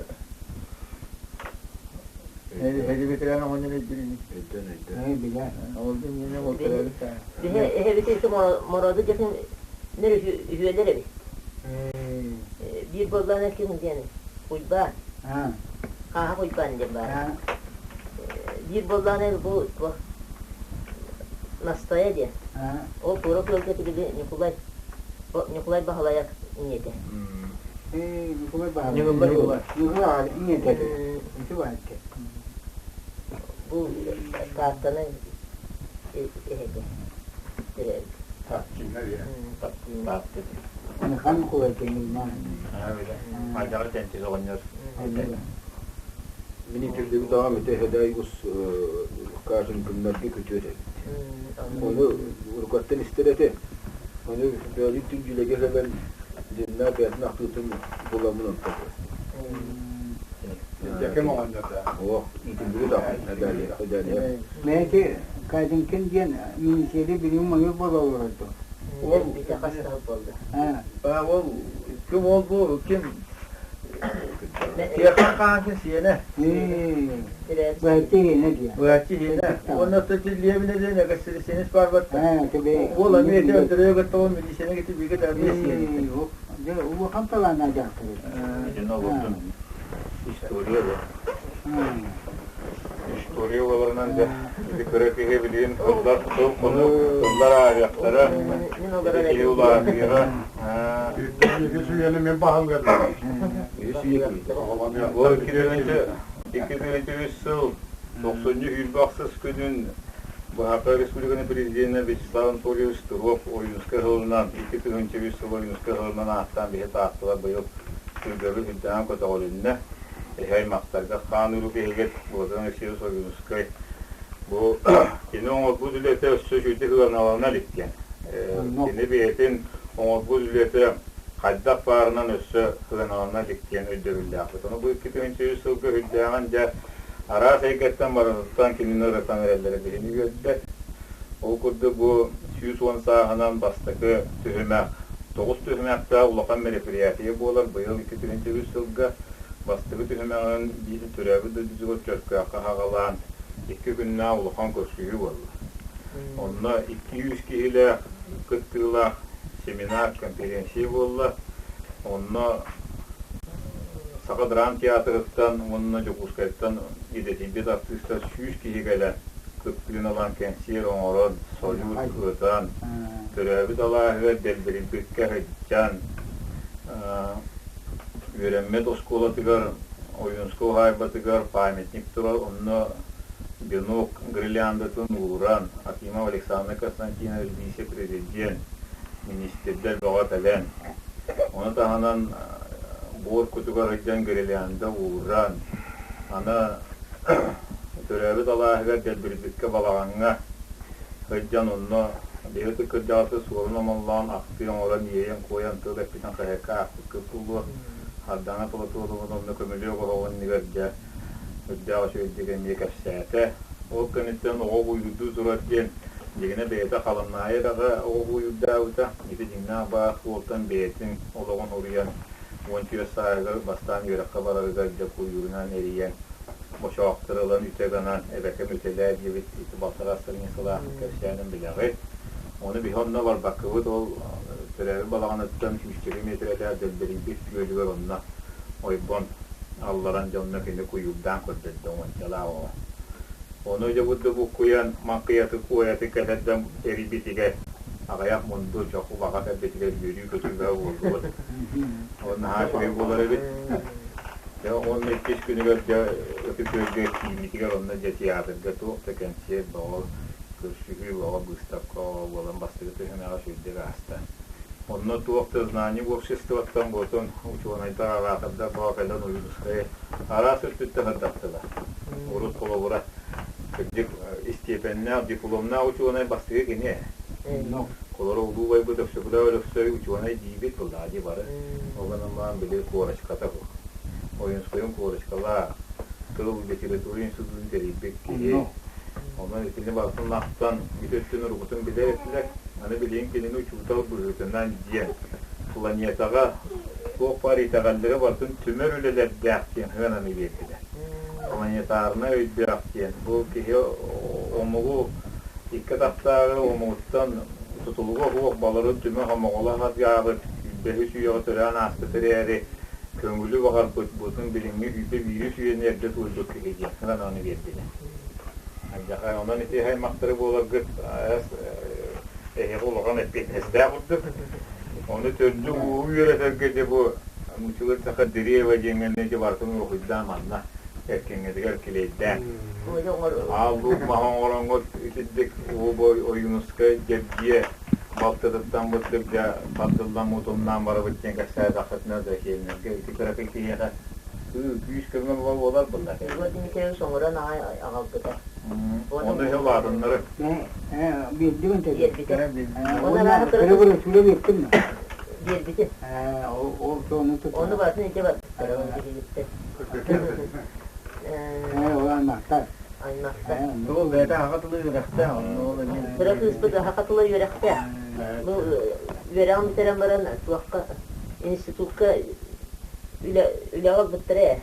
Хэдибитирэн оҕонньор өйдүүр ини. Өйдөн, өйдөн. Билэр. Ол да иннинэ ол төрөөбүт саа. Биһи эһэбит ити мороду дьэтин нөр үһүөлэр эбит. Биир буоллаҕына ким диэн Уйбаан. Хааһах Уйбаан диэн баар. Биир буоллаҕына бу туох Настайа диэн. Ол туора күөлгэ тигили Ньукулай Ньукулай Баһылайап ийэтэ. Ньукулай Баһылай. Ньукулай. Ньукулай ийэтэ. Ити баайка. Бу Тааттаны эһэтэ төрөөбүт. Таптина диэн. Таатта. Михан кулайтыҥҥа. Малдьаҕар тэнтис оҕонньор. Мин итирдибит аҕам ити Эһэдээй ус Кажын күннэргэ күтүөт эбит. Ону урукаттан истэр этэ. Ону бэйэтин түн дьүлэгэ кэлэн дьиннээх бэйэтин ахтыытын буламмын онтон Дьэким оҕонньордоох. О, итирдибит аҕам Эдэлиэ. Эдэлиэ. Бэйэти Кадинкин диэн министиэри билим мойу буола олорорду. Ол Бүтэ хастаһыл буолла. Ол ким ол бу ким Тиэхэн хаанкын сиэнэ. Быһаччы иһинэ диэн. Быһаччы иһинэ. Уонна Лебина диэн экстрасенс бар батта. Уол эмиэ ити өтөрүө кытта милициянэ кити бигэ да эмиэ сиэнэ. Улахан талааннаах дьахтар. Итини олордун история бу. История олорунан да ити кыра киһи билигин тыллар тыл хонук тыллар ааһыахтара ити киһи улаатыаҕа. Үс үйэни мен баһылыгар. Үс үйэ Ол 2003 сыл тохсунньу сүүрбэ ахсыс күнүн Быһака Республиканы президенэ Вячеслав Анатольевич Штыров Ойуунускай сылынан 2003 сыл Ойуунускай сылынан ааттаан биһи тааттылар быйыл сүргэбит үрдээн көтөҕүлүннэ. Эһи аймахтарга хаан уруу киһигит Владимир Алексеевич Ойуунускай бу кини оҥорбут үлэтэ өссө үчүгэйдик сыаналана илик диэн. Кини бэйэтин оҥорбут үлэтэ хайдах баарынан өссө сыаналана илик диэн өйдөбүллээхпит. Ону бу 2003 сылга үрдээҕин дьэ араас эйгэттэн барытыттан кинини ырытан эрэллэрэ биһини үөрдэр. Ол курдук бу 110 сааһынан бастакы түһүмэх, тоҕус түһүмэхтээх улахан мероприятие буолар. Быйыл 2003 сылга бастакы түһүмэҕин биир төрөөбүт дойдутугар Чөркөөххө аҕалаан икки күннээх улахан көрсүһүү буолла. Онно 200 киһилээх кыттыылаах семинар, конференция буолла. Онно Саха драм театрыттан уонна Дьокуускайтан идэтийбит артыыстар 100 киһи кэлэн кыттыыны ылан кэнсиэр оҥорон, салют ытан, төрөөбүт алааһыгар дэлбэрийбиккэ сылдьан, үөрэммит оскуолатыгар Ойуунскай уһаайбатыгар памятник турар, онно венок гирляндатын ууран, Акимов Александр Константинович вице-президент, министрдэр бөҕө кэлэн, ону таһынан буор кутугар сылдьан гирлянда ууран, аны төрөөбүт алааһыгар Дэлбирбиккэ балаҕаҥҥа сылдьан онно биһиги кырдьаҕасы суорун омоллоон ахтыы оҥорон иэйэн-куойан тыл эппитин хаһыакка аахпыккыт буолуо. Сардаана Платоновна онно көмүлүөк оһоҕун иннигэр дьэ үрдээх үчүгэйдик эмиэ кэпсээтэ. Ол кэнниттэн оҕо буйуурдуу турар диэн дьиҥинэ бэйэтэ Халаннаайы эрэҕэ оҕо буйуурдаабыта. Ити дьиҥнээх баар суолтан бэйэтин олоҕун уруйан 14 сааһыгар бастаан үөрэххэ барарыгар дьэ куйуурунан эрийэн бочоохтору ылан үтэ гынан эбэкэм үтэлээ диэбит ити балтараа страницалаах кэпсээнин билэҕит. Ону биһи онно барбаккыбыт ол төрөөбүт балаҕаныттан сүүсчэкэ миэтэрэлээх дэлбэрийбит күөлүгэр онно ойбон алларан дьэ онно кини куйуурдаан көрдөрдө уончалаах оҕо. Ону дьэ бу да буккуйан маҥкыйаты куойаты кэтэрдэн эрийбитигэр аҕыйах мунду чоху баҕа кэлбитигэр үөрүү-көтүү бөҕө буоллубут. Ол наһаа үчүгэй буолар эбит. Дьэ уонна иккис күнүгэр дьэ Ытык Күөлгэ тиийбитигэр онно дьэ театрга туох да кэнсиэр бөҕө, көрсүһүү бөҕө, быыстапка бөҕө буолан бастакы түһүмэҕэ сүрдүк ааста. Онно туох да знание обществоттан буотун учуонайдар, араатардар бөҕө кэлэн Ойуунускайы араас өттүттэн сырдаттылар. Урут холобура кырдьык истиэпэннээх, дипломнаах учуонай бастакы кини ээ. Холоро улуу байбыт Өксөкүлээх Өлөксөй учуонай диибит буоллаҕа дии бары. Ол гынан баран били корочката бу. Ойуунскайын корочкалаах, тыл литература институтун тэрийбит киһи. Онон итини барытын ахтан, ити өттүн уруккутун билэр этилэр. Аны билигин кинини учуутал быһыытынан диэн планетаҕа туох баар итэҕэллэри барытын түмэр үлэлэрдээх диэн сыананы биэрдилэр. Планетарнай өйдөөх диэн бу киһи омугу икки атахтааҕы омугуттан тутулуга суох баларын түмэ сомоҕолоох атгаабыт сүүрбэһис үйэҕэ төрөөн ааспыт эрээри көҥүлү баҕарбыт бутун билиҥҥи сүүрбэ биирис үйэни эрдэ туойбут киһи диэн сыананы биэрдилэр. Алдьархай онон ити аймахтары буоларгыт эһиэхэ улахан эппиэтинэстээх курдук. Ону төрдү ууһу үөрэтэргэ дьэ бу мучулар саха древо диэҥҥэ дьэ барытын уруһуйдаан манна эркиҥҥитигэр килиэйдээн аал луук маһы оҥороҥҥут итирдик Улуу Ойуунускай Дьэргиэ Балтытыттан быттык дьэ тардыллан мутумнаан барабыт диэн кэпсээтэххитинэ да киэннэргэ ити кыракый киһиэхэ күүс-көмө буолар буолла. Егор Дмитриевич оҥорон аҕай аҕалбыта. Ону иһэ улаатыннары. Биэрдим Биэрбитэ. Оны биэртим. Биэрбитин. Ол сону Ону барытын ити барбыттар ол биһигиттэн. Ол аймахтар. Аймахтар. Ол бэйэтэ аҕа тылы үөрэхтээх, онно ол эмиэ. Кыра кыыспыт аҕа тыла үөрэхтээх. Бу үөрэҕин бүтэрэн баран туохха институкка үлэ үлэҕэ ылбыттара ээ.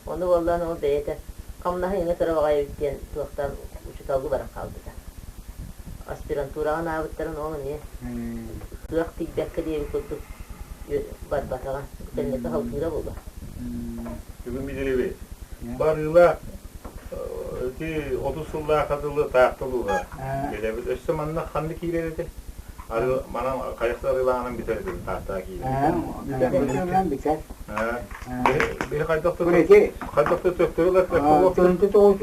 Ону буоллаан ол бэйэтэ хамнаһы иҥэ кыра баҕайы эбит диэн туохтан учууталлыы баран хаалбыта. Аспирантураҕа анаабыттарын ол эмиэ кыах тиийбэккэ диэбит курдук барбатаҕа. Кэнники халгыыра буолуо. Бүгүн билэрибит. Барыыла ити 30 сыллаахха дылы Таатта улууһа кэлэбит. Өссө манна ханна киирэр этэ? Ары манан хайахса арыылааҕынан бүтэр этэ Тааттаҕа киирэр. Бүтэр. Биһи хайдах да хайдах да төттөрү Төнтө тоҕус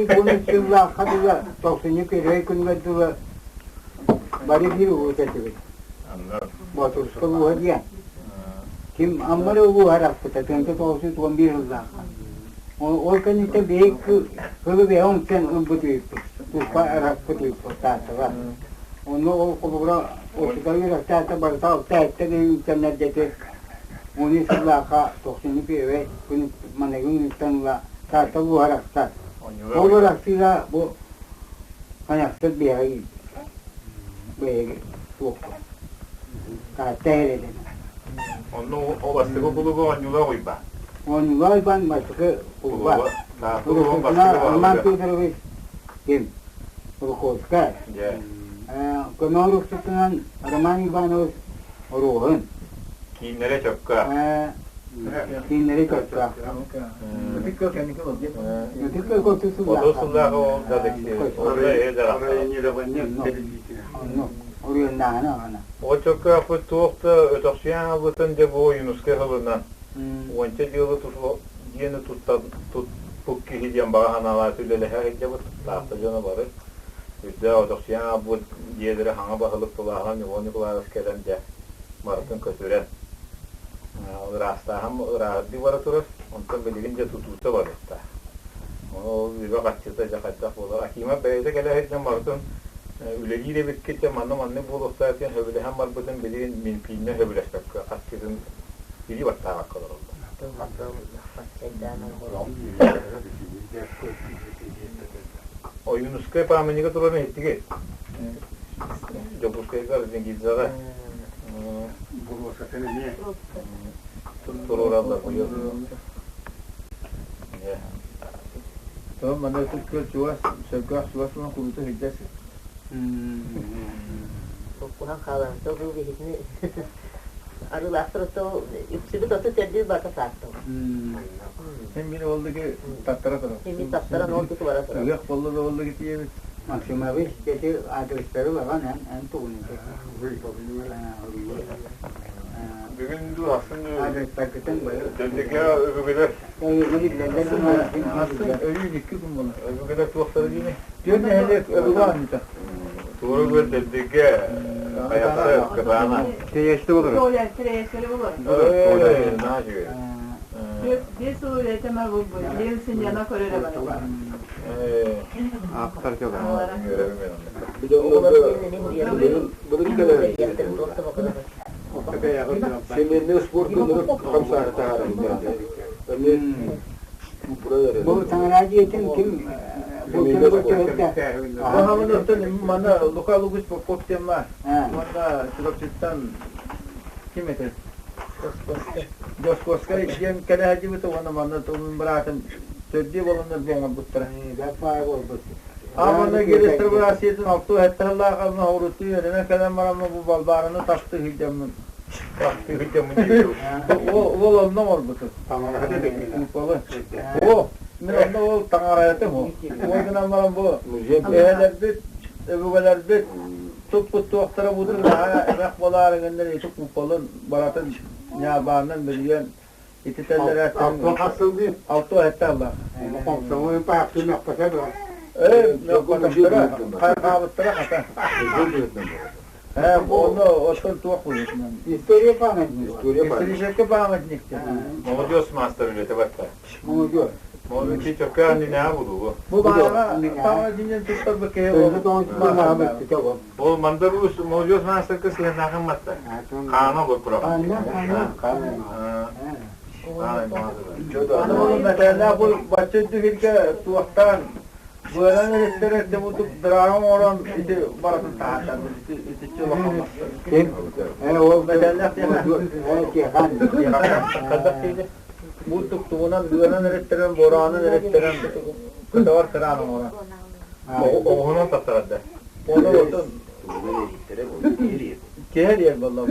сыллаахха дылы тохсунньу первый күнүгэр дылы бары биир улуус этибит. Боотурска улууһа диэн. Ким Аммар улууһа арахпыта төнтө 911 сыллаахха. Ол кэнниттэн биһик кылы бэйэ онтон ылбыт ыыппыт. Туспа арахпыт ыыппыт Тааттаҕа. Онно ол холобура отута үөрэхтээтэ барыта алта сэттэ киһи Уон сыллаахха тохсунньу первэй күн маныгы күнүттэн ыла Таатта улууһа арахсар. Ол арахсыыга бу Хайахсыт биэҕэ киирбит. Бэйэги туохха. Таатта эһэлэнэ. Онно ол бастакы кулуба оонньуулаах Уйбаан. Оонньуулаах Уйбаан бастакы кулуба. Таатта улууһун бастакы Роман Федорович ким? Руховскай. Көмө уруксутунан Роман Иванович Оруоһун. Кииннэрэ чөккө. Кииннэри чөккө. Ытык кэнники ол диэн. Ытык оту сыллаах. Оту сыллаах ол да Оруйуннааһына аҕана. Ол чөккөөхпүт туох да өтөхсүйэн албытын дьэ бу Ойуунускай сылынан уонча дьыалы диэни туттан туппут киһи диэн баҕа санаалаах үлэлэһэ сылдьабыт. Таатта дьоно бары үрдээх өтөхсүйэн аалбыт дьиэлэрэ хаҥа баһылык тулааһын Иван Николаевич кэлэн дьэ барытын көтүрэн ыраастааһын ырааһырдыы бара турар. Онтон билигин дьэ тутуута барыахтаах. Ол үбэ-харчыта дьэ хайдах буолар. Акимов бэйэтэ кэлэ сылдьан барытын үлэлиир эбиккит дьэ манна маннык буолуохтаах диэн сөбүлэһэн барбытын билигин Минфиннэ сөбүлэспэккэ харчытын илии баттаабакка олороллор. Ойуунускай пааманньыга турарын иһиттигит? Дьокуускайга Орджоникидзеҕа туруораллар Тоҕо манна ытык күөл чугас, сөргөөх чугас буолан куруутун сылдьар сир. Куһан хаалан, то бу биһитини арыылаахтар ото үксүбүт ото төрдү барыта сааттым. Сен мин ол диги таттара турар. Мин таттаран ол диги бара турар. Ыһыах болла да ол диги тиийэбит. Максимович дети адрестары ылаҕан эн эн тугун Бүгүн дуу ахсын адрестаргытын Дьэндигэ өбүгэлэр Ахсын өйүүн икки күн буолар. Өбүгэлэр туохтара диини? Түөрт нэһилиэк өбүгэ оонньуута. Туора күөл Дьэндигэ хайахса кытаана. Тиэйэсти болор. Тиэйэстэри болор. Наһаа үчүгэй. Биэс сыл үлэтэмэ булбут. Биир сынньана көрөрө барар. Ааптар кэлэр. Семейный спорт хамсаары таһаарар. Бу таҥара дьиэтин ким бу ким бу Аһамын манна Лука Лугус Попов диэн баар. Уонна Чурапчыттан ким этэ? Дьоскуоскай диэн кэлэ сылдьыбыта уонна манна тумун быраатын төрдүө буоланнар бу оҥорбуттара. Аамана Гелестер Россиятын алтыы сэттэ сыллаах оҕурутуу үөрэнэн кэлэн бараммын бу Балбаараны тастыы сылдьаммын. Тастыы сылдьаммын диир. Уол онно оҥорбутум. Куполы. О, мин онно ол таҥараятым ол. Ол гынан баран бу эһэлэрбит, өбүгэлэрбит туппут туохтара бутун наһаа эмэх буолаары гыннар ити куполун баратын ньаабаанан бүрүйэн ити тэллэрээттэн алты сэттэ аллаах. Ээ, мөхпөтөхтөрө, хайҕаабыттара хата. Онно оттон туох буолуотунан? История памятник. История памятник. Исторический памятник. Молодежь маастар үлэтэ барта. Молодежь. Молодежь чөкө аннинаа булуу. Бу баара памятник туттар бу киһи Ол Мандар Уус молодежь маастарга сыһыаннаахын матта. Хаана олор тура. Хаана, хаана. Хаана. Аны ол мэтээлээх бу бачча үрдүк туохтаан быанан эриттэрэр тибутук дырааҕын оҥорон ити барытын таһааттан итиччи улахан Ким? Ол мэтээллээх Тиэхэн. Буттук тугунан быанан эриттэрэн бораанын эриттэрэн көтөҕөр кыраан оҥорон. Оҕуһунан таттарарда. Оны отун киһи диэн буолла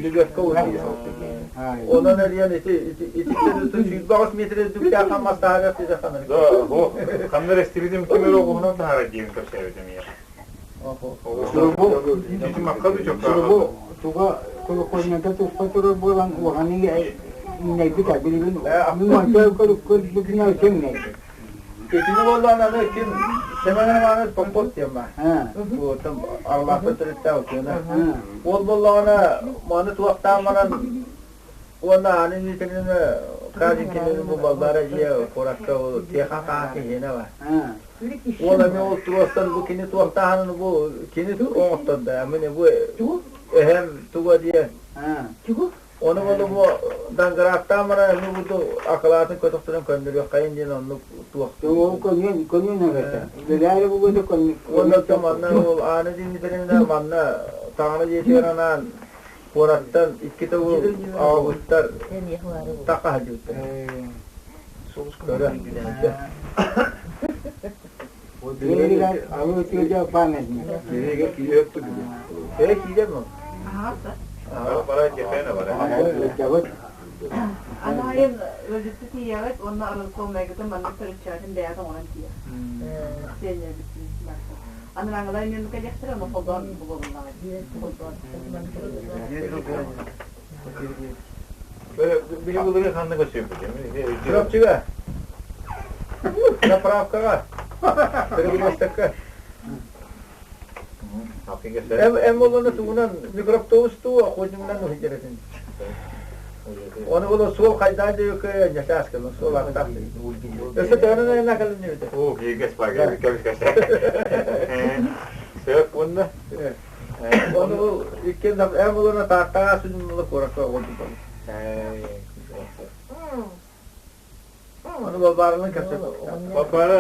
лүгөккө утуйар. Онон эрийэн ити ити 108 метр үрдүктээх хаммас таһаарар тизе ханар. Да, бу ханна эстибитим ким эрэ оҕуһунан таһаарар диэн кэпсээбитим ийэ. Ити макка да Бу туга колокольнята туспа турар буолан улаханы иҥнэйбит билигин мин көрбүтүнэ сөҥнэйбит. Итини буоллаан аны ким Семен Иванович Попов диэн баар. Буотам Арлаахпыт төрүттээх учуона. Ол буоллаҕына маны туохтаан баран уонна аны миитинини Кажикинини бу Балбара дьиэ куоракка ол Тиэхэн хаан киһиэнэ бар. Ол эмиэ ол туруорсан бу кини туохтааһынын бу кини оҥоттордо. Мин бу эһэм туга диэн Ону буолу бу дангырааттаан баран эмиэ бу акылаатын көтөхтөрөн көннөрүөххэйин диэн оннук туох Ол көнүөн көнүөн эбэтэ. Үлэлээри бугута көнү. Уонна то манна ол ааны диэмитэринэ манна таҥара дьиэтигэр анаан куораттан икки төгүл аҕабыттар таха сылдьыбыттар. Көрө. Биэригэр алы тыыдьа памятник. Биэригэр киирэ өттүгү. Э киирэр мо? Бара тиэхэнэ бара. Дьабыт. Анайын өлүттү тиийэҕит уонна арылкоммайгытын маннык төрүччээтин бэйэт оҥорон тиийэр. Сиэннэрбитин барса. Аныраҥылар эмиэ кэлиэхтэрэ, ону холбоон булуолуннаҕа. Холбоон. Биһи былыры ханна көсүөппүт? Чурапчыга. Заправкаҕа. Перекрестокка. Эм олону тугунан микроавтобус туу охотнигынан уһуйдересин. Оны була суол хайдаан диэки ньачаас кэлэн суол аттаах. Өссө төһөнөн айанна кэлин диэбитэ. Оо, кииргэс бага кэбискэс. Сөп уонна Оны иккиэн эм олону Тааттаҕа сүннүлэ куоракка оҕолдубут. Оны Балбааралыын кэпсэппит. Балбаара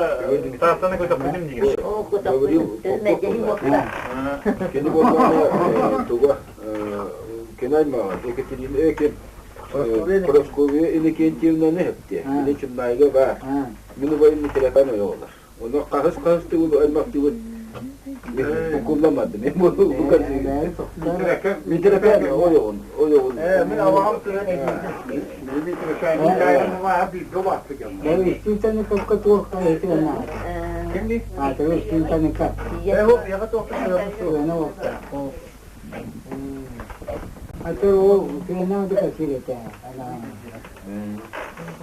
Тааттаны көтөхпүтүм диир. Кини буоллаҕына туга кини аймаҕа Екатерина Экин Прасковья Иннокентьевнаны эптиэ. Мини Чымнаайга баар. Мин убайым Митряхан ойоҕолор. Ону хаһыс-хаһыс төгүл аймахтыыбыт букулламады. Мен буну Митряхан ойоҕун ойоҕун. Мин абаҕам кыһын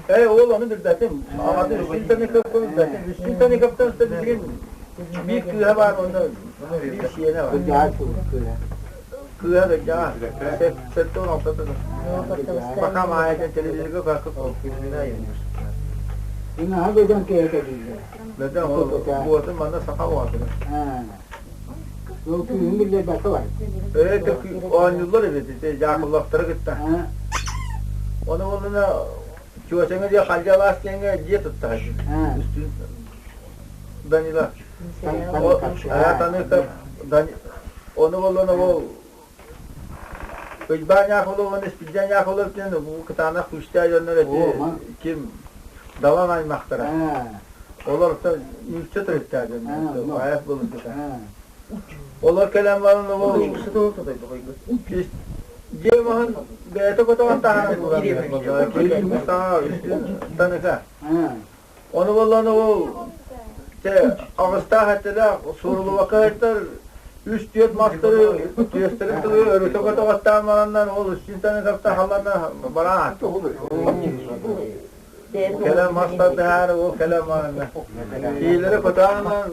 Ээ, ол ону билбэтим. Аҕатын үстүүн таникаппын билбэтим. Үстүүн таникаптан билигин биир кыыһа баар онно биир сиэнэ бар. Кыыһа кырдьаҕас. 76 Пока маайа телевизорга көркө Бөдөҥ ол буотун манна саха уотуна. Ээ, оонньууллар эбит ити дьаакыллахтары кытта. Ону буоллуна Чуочаҥа диэ Халдьа алаас диэҥҥэ дьиэ туттаһар. Үстүүн Данила. Таныыкап Ону буоллуна ол Уйбаан Яхолов уонна Испирдиэн Яхолов диэн бу кытаанах күүстээх дьоннор эти ким Далан аймахтара. Олортон нуучча төрүттээх дьоннор. Айах былыргыта. Олор кэлэн баран ол дьиэ маһын бэйэтэ көтөҕөн таһааран ууран саҥа үстүн таныка. Ону буоллаҕына ол чэ аҕыстаах этилээх суорулубакка ыттар үс-түөрт мастары түөстэрин тылы өрүтэ көтөҕөттөөн бараннар ол үстүн таныгапта халлана бараан кэлэн мас тардыһаары ол кэлэн баранна киилэри көтөҕөн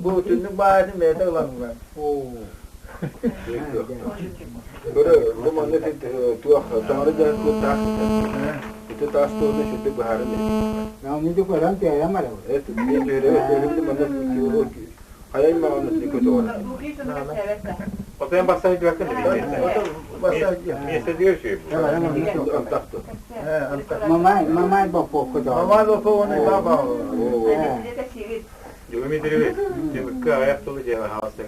бу түннүк баайытын бэйэтэ ылан. Көрө, бу манна туох таҥара дьаһан туох таас ити таас туону сүрдүк быһааран Аны көрөн түһэрэн барабыт. Хайай маҕаны көтөҕөр. Отойон барса сылдьыбаккын Миэстэтигэр үчүгэй. Мамай, мамай боппуокку Мамай боппуок оны баба. Дьугу Дмитриевич, түмүккэ аҕыйах тылы дьиэҕэ хаалса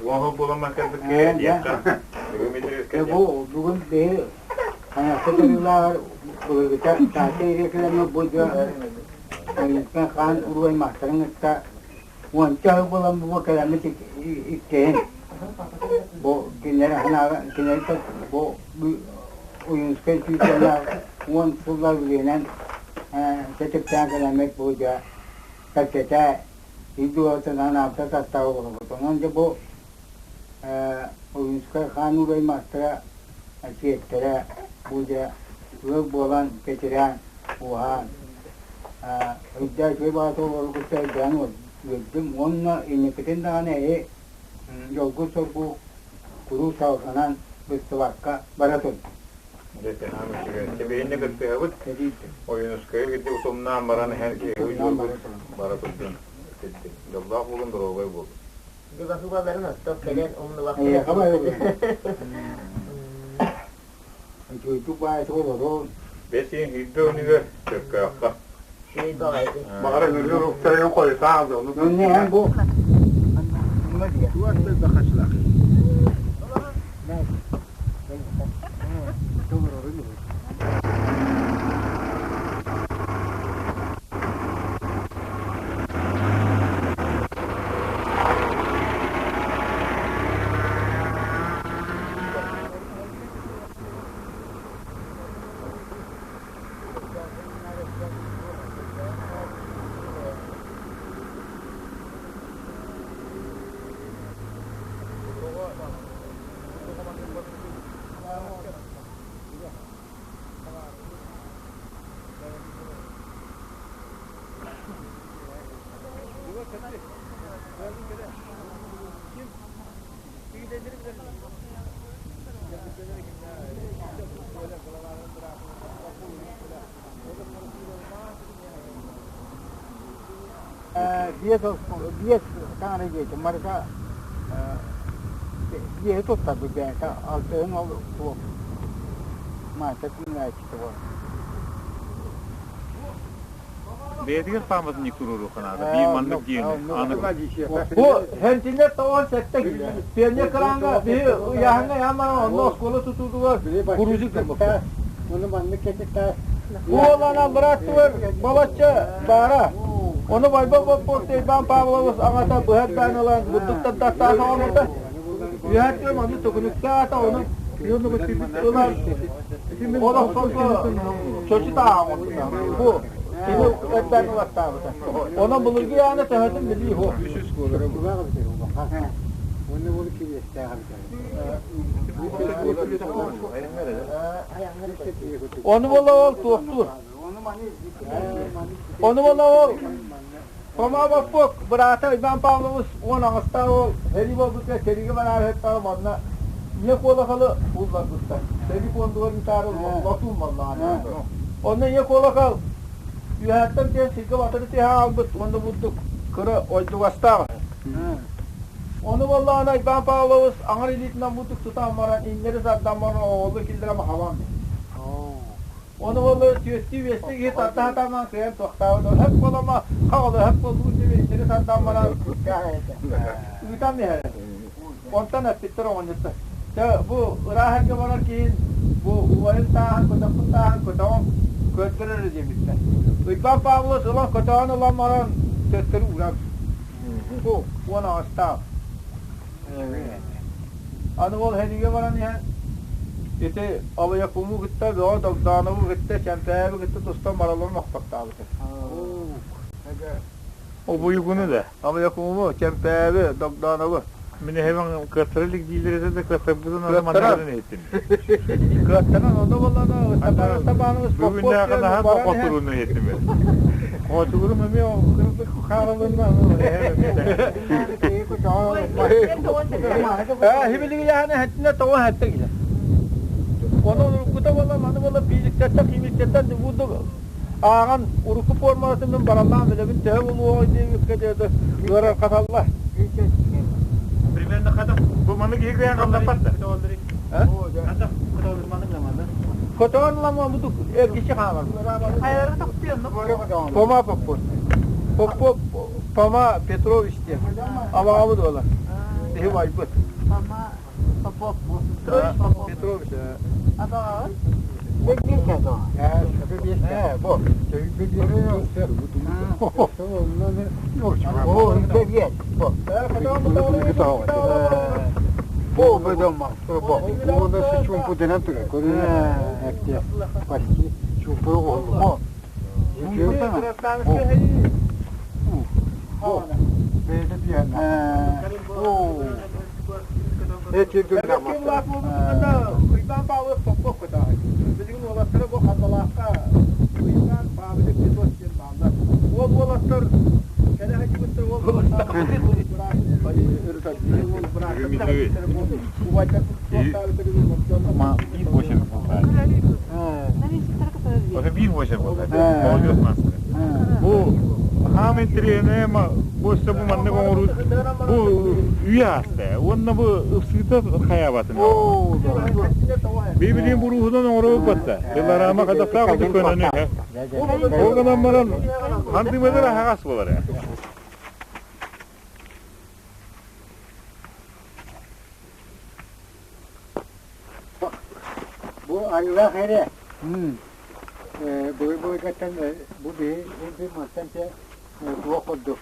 уоһу буоламман кэлбиккэ диэххэ. Дьугу Дмитриевичкэ Бу бүгүн биһи Хайахта төрүүлээҕэр былыргыта Таатта ириэкэлэммэ бу дьэ Маринскай хаан уруу аймахтарын кытта уонча сыл буолан бу кэлэммит иккиһин бу кинилэр аһынааҕы кинилэр бу Уйунскай сүүсэлээх уон сыллар билиэнэн сэтиктээн кэлэммит бу дьэ кэпсэтэ ил дуоһутунан аапта тастаҕа олорбут. Онон дьэ бу Ойуунскай хаан урай мастара сиэттэрэ бу дьэ ыал буолан кэтирээн уһаан өйдөөх үчүгэй баҕата олору кытта өйдөөн үөрдүм уонна инникитин даҕаны эһи дьолгу-соргу куруук салҕанан быстыбакка бара турдун. Дьэ, хаан үчүгэй. Тэбиһиннэ кыттыһабыт. Ойуунускайы кытта утумнаан баран иһэн киһи бара турдун. Дьоллоох буолун, доруобай буолун. Дьыбахыбаларын оттон кэлэн умнубакка Эйиэхэ барабын. Үчүгэйдик баайы олорон. Бэсиэн сүүрбэ күнүгэр Чөркөөххө. Үчүгэй баҕайы. Баҕара үрү уруктарын хойутаан да ону. Эн бу Биэс биэс таҥара дьиэтин барыта биэһи туттарбыт бэйэтэ алтыһын ол туох маастар күннээччитэ буолар. Бэйэтигэр пааматынньык туруоруохха наада. Биир маннык диэни. Аны Бу Хентиннер тоҕон сэттэ пионер кыраанга биһи ыйааһыҥҥа яамара онно оскуола тутуутугар грузик гыммыппыт. Ону маннык кэтитэ Уолана бырааттыгар балачча баара. Ону Байбал Боппуок Иван Павлович аҕата быһа эрдээн ылан бурдуктан таттаан оҥорбута. Үөһэттэн маннык төкүнүктээтэ, ону ылан олохторго чочу тааҕа оҥорбута. Бу кини эрдээн ылаттаабыта. Онон былыргы аана төһөтүн билии суох. Уонна ол кириэстээх эбитэ. Ону буола ол туохтуур. Ону буола ол Фома Боппуок быраата Иван Павлович уон аҕыстаах уол сэрии буолбутугар сэриигэ бараары сыттаҕа манна ийэ куолакалы булларбыттар. Сэрии пуондугар ыытаары лотуун маллаҕана. Онно ийэ куолакал үөһэттэн тиһэн сиргэ батары тиһэ хаалбыт уонна бурдук кыра ойдугастаах үһү. Ону буоллаҕына Иван Павлович аҥар илиитинэн бурдук тутан баран иннэри тардан баран оҕолор киллэрэ махабан Ону буолла түөстүү-биэстүү киһи тарда сатаан кыайан туохтаабыт. Өһөп буолама, хаҕыл өһөп буолбут диэн иннэри тардан баран ыытан иһэр. Онтон эппиттэр оҕонньоттор. Дьэ бу ыраах эргэ барар киһин бу убайын тааһын, көтөхпүт тааһын көтөҕөн көрдөрөр диэбиттэр. Уйбаан Павлович ылан көтөҕөн ылан баран төттөрү уурар. Бу уон аҕыстаах. Аны ол сэриигэ баран иһэн ити Абыйакуму кытта Бөҕө Догдоонову кытта Чэмпээби кытта тустан баралларын охтохтообута. Обуйгуну да? Абыйакуму, Чэмпээби, Догдоонову. Мин эһэбин кыаттара илик дииллэр этэ да кыаттарбытын аны манна иһиттим. Кыаттаран ону буллана Ыстапааныбыс Бүгүннээхи наһаа хотуруну иһиттим. Хотугурум эмиэ кырдык хаарылынна. Хибилигияны хэттинэ тоҕо хэттэ килэ. Ону уруккута буолла, маны буолла физиктэртэн, химиктэртэн буду ааҕан урукку формалатын мин бараллаан билэбин төһө булуоҕай диэбиккэ диэри ыарырҕаталлар. Примерно хата бу маны киһи кыайан хамнаппат да. Көтөҕөн ылама бу эргиччи хаалар. Фома Попов. Попов Фома Петрович диэн. Абаҕабыт уола. Биһи убайбыт. Фома Попов. Петрович. Абаҕаҕын? Уйбаан Павлов Попов кытаҕай. Билигин уолаттара бу Хандалаахха Уйбаан Павлов Петрович диэн бааллар. Уол уолаттар кэлэ сылдьыбыттар уол Биир почерк буолла. Ото биир почерк буолла. Молодежь маска. Бу хаам интэриэһинэй бу өссө бу маннык оҥоруу бу үйэ ааста уонна бу ыпсыыта хайаабатын. Библиин буруһунан оҥоробут батта. Дылараама хадахтаах курдук көнөнү. Ол гынан баран хандымыдыр аһаҕас буолар. Бу айылаах эрэ. Былыр-былыргаттан бу биһи биир мантан дьэ туох курдук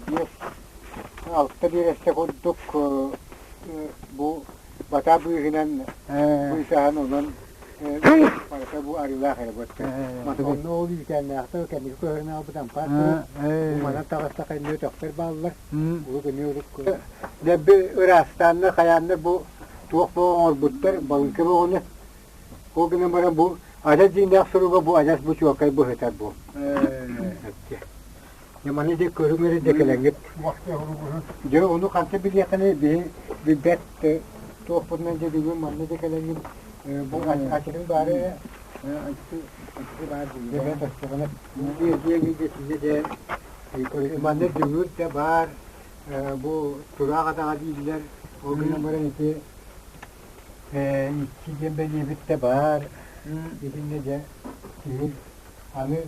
биэс алта биэрэстэ курдук бу бата быыһынан быысаһан онон барыта бу арыылаах эрэ буотта. Онно ол үүтээннээхтэр кэнники көһөрөн аҕалбыт ампаар бу манан таҕыстаха эмиэ өтөхтөр бааллар. Урут эмиэ урут Дэбби ыраастааннар хайааннар бу туох бөҕө оҥорбуттар балыыҥка бөҕөнү. Ол гынан баран бу адьас дьиҥнээх суруга бу адьас бу чуолкай быһытар бу. Дьэ маны дьэ көрүҥ эрэ дьэ кэлэҥҥит. Дьэ ону ханта билиэххиний биһи билбэт туохпутунан дьэ бүгүн манна дьэ кэлэҥҥит бу ачының баары эрэ дьэ бэт оччоҕуна дьэ дьэ манна дүҥүр да баар бу тураах атаҕа дииллэр ол гынан баран ити икки диэн бэлиэбит да баар итиннэ дьэ киһи аны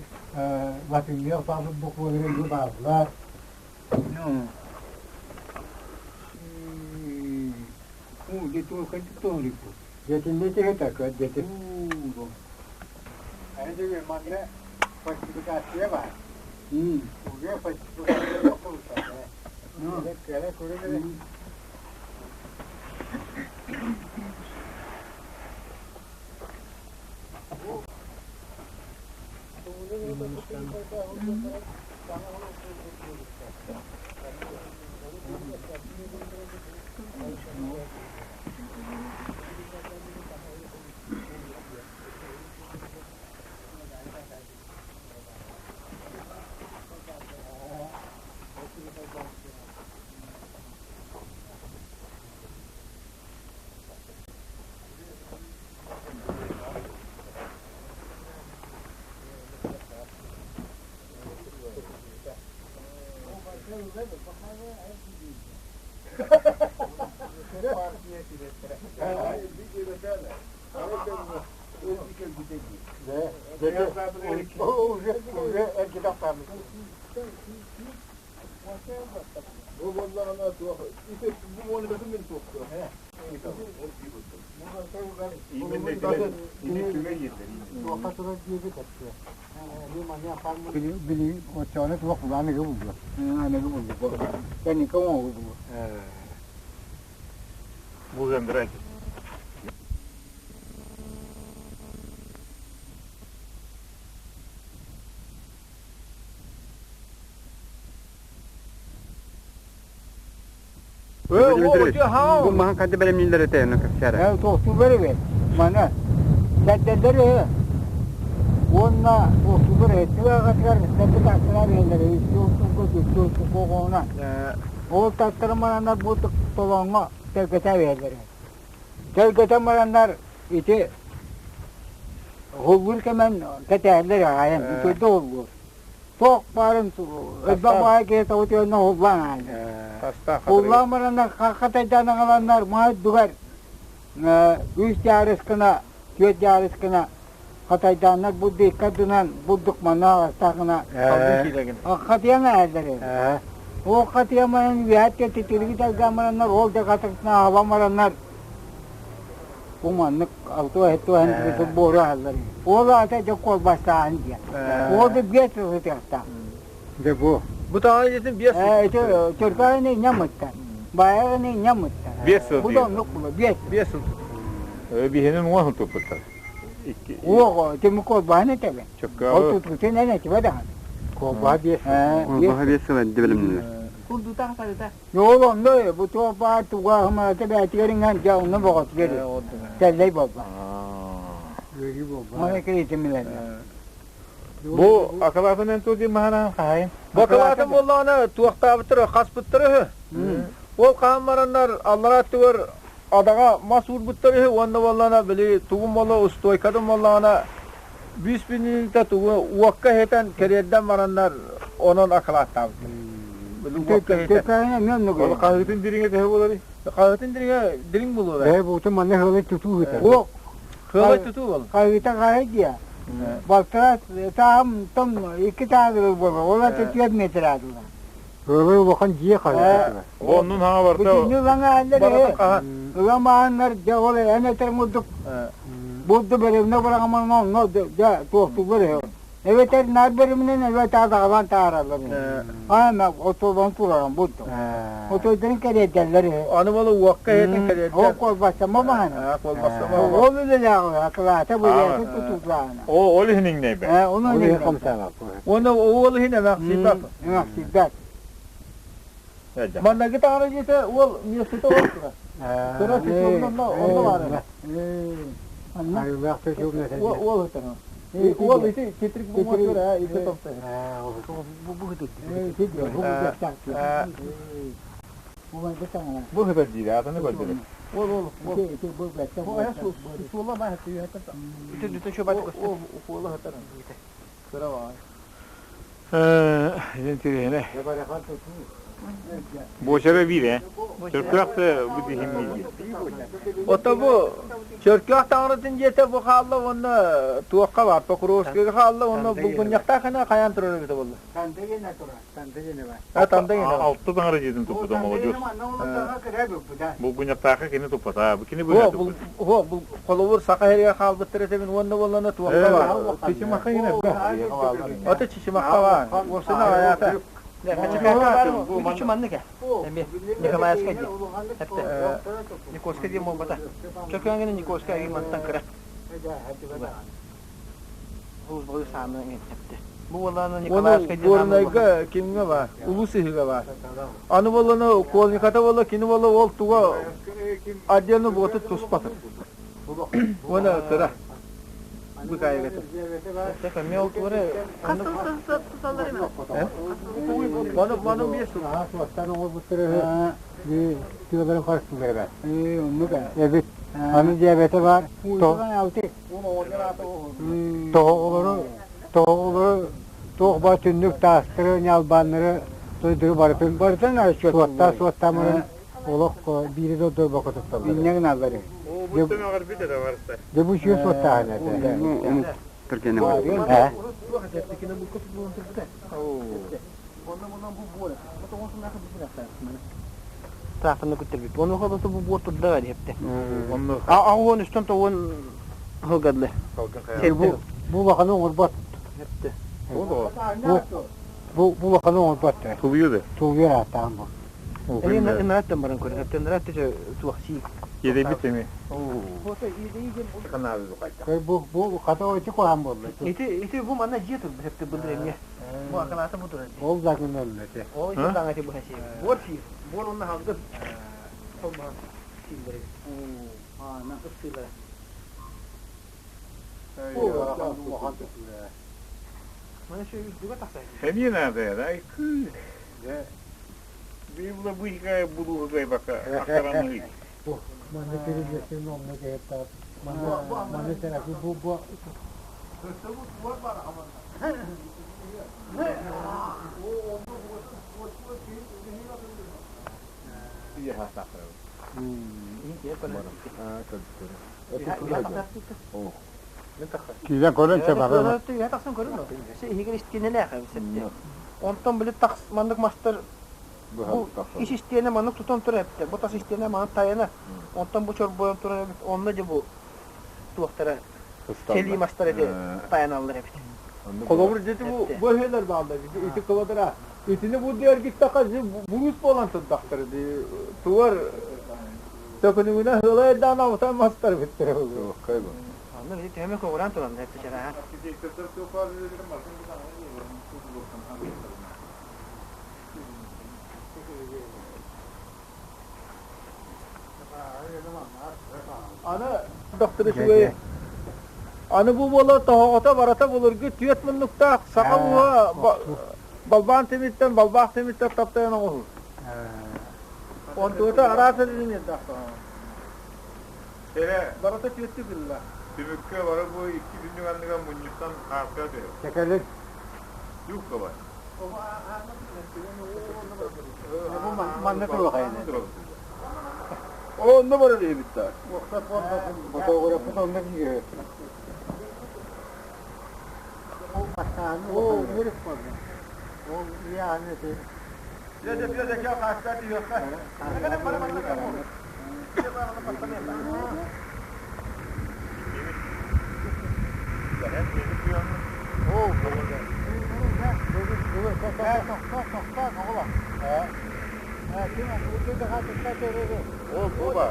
латыҥҥа алфавит буквалара эмиэ бааллар Дьэтиннэ тиһитэ дьэтин манна фальсификация баар уже фальсификация Били оччоҕуна туох аныгы булду. Аныгы булду. Кэнникэ оҥоһу булду. Бу Андрей. Бу маһын ханна бэлэмнииллэр этэ ону кэпсээрэ. Туохтуулар эбит. Маны сэрдэллэр үһү. Уонна туохтуулар үһү. Тыа аҕатыгар сэргэ тахсарар иһэллэр үстүү устуҥка, үстүү устуҥка оҕоҕуна. Ол тартаран бараннар бу толооҥҥо тэлгэтэ иһэллэр. Тэлгэтэн бараннар ити уһуллуур кэмэн кэтээһэллэр аҕайан үтүөрдэ уһуллуур. Туох баарын элбэх баай киһи тоҕутуйанна уһуллаан аҕаллар. Уһуллаан бараннар хатайдаан аҕаланнар маай үрдүгэр үс дьаарыс гына, түөрт дьаарыс гына хатайдааннар бурду икки ардынан бурдук манна аҕастаах гына хатыйан аһаллар. Ол хатыйан баран үөһэт титирги таргаан бараннар ол да хатыктана аһалан бараннар Бу маннык алтыа сыл буору аһаллар. Ол аата дьэ куолбастааһын диэн. Ол да биэс сыл сытыахтаах. Дьэ бу. Бу таҕа дьиэтин биэс сыл. Ити Чөркөөйүнү ньамыттар. Баайаҕыны ньамыттар. Биэс сыл. Бу да оннук була биэс. Биэс сыл. Биһинин уон туппуттар. Уох тимир куолбаһын этэбин. Ол тутутун эн этибэ даҕаны. Куолбаһа биэс сыл. Куолбаһа биэс сыл эрдэ бэлэмнэнэр. Курдута хатарыта. Ол онно бу туох баар тугааһымаата бээтигэр иҥэн дьэ онно боҕотугар тэллэй буолба. Маны киритимилэр. Бу акылаатын эн туох диэн маһанаан хаһайын? Бу акылаатын буоллаҕына туохтаабыттара хаспыттара үһү. Ол хаһан бараннар аллараа өттүгэр адаҕа мас уурбуттар үһү уонна буоллаҕына били тугун буолла устуойкатын буоллаҕына бүүс бүнүүтэ тугу уокка иһитэн кэриэрдэн бараннар онон акылааттаабыттар. Ол хаһыытын дириҥэ төһө буоларый? Хаһыытын дириҥэ дириҥ буолуо. Ээ буутун манна хыалай тутуу ыытар. Уок хыалай тутуу бол. Хаһыыта хаһый диэ. Балтара таам том икки таадырыл буолар. Ол ата түөрт метр аадыла. Хыалай улахан дьиэ хаһыыта. Оннун хаҥа барта. Бүтүннүү ылаҥааллар ээ. Ыламааннар дьэ ол эн этэр курдук булду бөрөмнө быраҕаман онно дьэ туохтууллар үһү. Эбэтэр наар бөрөмүнэн эбэтэр адаҕалаан таараллар. Аана отолон тураран булду. Отойдорун кэриэдэллэр үһү. Аны болу уокка иһитин кэриэдэр. Ол колбасама маһана. Колбасама. Ол үлэлээҕи акылаата быйааты тутуулаана. О, ол иһин иҥнэйбэ. Оны Ол иһин хамсаабат. Оны ол иһин эмэхсийбэт. Эмэхсийбэт. Маннагы таҥара дьиэтэ уол миэстэтэ ол турар. Кыра чочуобун онно онно баар этэ. Арыылаах чочуобун этэ. Уол этэ. Уол ити титрик бу мотор ити топта. Бу хытар диир, атыны көрдөрөр. Уол уол уол. Суола баа Ити дүтэ чөбат көстөр. Уола хытар. Кыра баа. Интириэһинэ. Буочара биир ээ. Чөркөөх да бу дихимниир. Ото бу Чөркөөх таҥаратын дьиэтэ бу хаалла уонна туохха бар Покровскайга хаалла уонна булгунньахтаах ана хайаан турар эбитэ буолла. Танта гена турар, танта гена бар. А танта гена. Алта таҥара дьиэтин туппута молодец. Булгунньахтаахха кини туппата. Кини бу Бу бу холобур саха сиригэр хаалбыттар этебин уонна буоллана туохха бар. Чичимаха гена. Ото Чичимаха бар. Уопсана аята. Бу маннык Эми Николаевскай диэн. Эпте. Никольскай диэн буолбата. Чөкөөҥүнэ Никольскай агин мантан кыра. Улус сааны эпте. Бу буоллаана Николаевскай диэн Горнайга кимҥэ бар? Улус иһигэ бар. Аны буоллана Колниката буолла, кини буолла ол туга отдельно буоту туспатыр. Уона кыра. Быкаайыгата. Эми ол туора Хас сыл туталлар эми? Маны маны биэс сыл. Суостан оҥорбуттар тыаларын харыстыылар эбээт. Оннук Эбит. Аны диабета бар. Тоһоҕолору тоһоҕолору туох баар түннүк таастары, ньалбааннары тойдуру барытын барытын суоттаа суоттаамарын олох биири да дойбокко тутталлар. Инньэ гыналлар. Дьэ бу үчүгэй суоттааһын этэ. Түргэнэ. Э? Таахтаны күттэрбит. Оны холосу бу буор турда диэпте. Онно А уон үстэн тоҕуон хылгадылы. Бу бу улаханы оҥорбот. Эпте. Бу бу улаханы оҥорбот. Тулуйу да. Тулуйар ааттаан бу. Эми ынараттан баран көрөн. Эптен ынарат туох сии. Иэдэйбит эми. Бу бу хата очи куһаан буолла. Ити ити бу манна дьиэ турбут эпте былыр эмиэ. Бу акылаата бу турар. Ол загын өллөтө. Ол ити даҥа бу хасиэ. Буор сиир. Буор онно халгын. холбоһон сииллэр эбит. Аана ыпсыылара. Маны şu үрдүгэ тахсар. Эмиэ наада ай кыы. Биир быһыка булууһугай бака ахтарамый. Бу манна перевесин онно кэһэттаҕыт. Манна манна сэракы бу бу Киирэн көрөн чэ бары. Тахсан көрүн иһигин истиэнэлээх эбит. Онтон били тахс маннык мастар бу ис истиэнэ маннык тутан турар эбиттэр. Бу тас истиэнэ маннык тайана. Онтон бу чорбойон турар эбит. Онно дьэ бу туохтара сэлии мастар эти тайаналлар эбит. Холобур дьэ бу бу өһүөлэр бааллар. Ити кыбадыра. Итини бу диэргиттаха буруус буолан турдахтар. Тугар төкүнүгүнэ ыла эрдээн абытан мастар бүттэр. Онно били төһөмө көҕүрэн туран эппичэрэ. Аны доктор үчүгэй. Аны бу буола тоһоҕото барата былыргы түөрт муннуктаах саха уоһа балбаан тимиртэн балбаах тимиртэн таптайан оҥоһуу. Онтуота араас элементаах Эрэ Барата түөртүү гылла. Түмүккэ бары бу икки күннүк анныгар мунньустан хаарка түһэр. Чэкэлик. Юбка бар. Бу манна туруохайын. Онно барар эбиттэр. Фотографы онно киирэр. Ол бастааны ол үөрүк болду. Ол яаны ти. Дьэ, дьэ, дьэ, хааска түһүөххэ. Ол бу ба.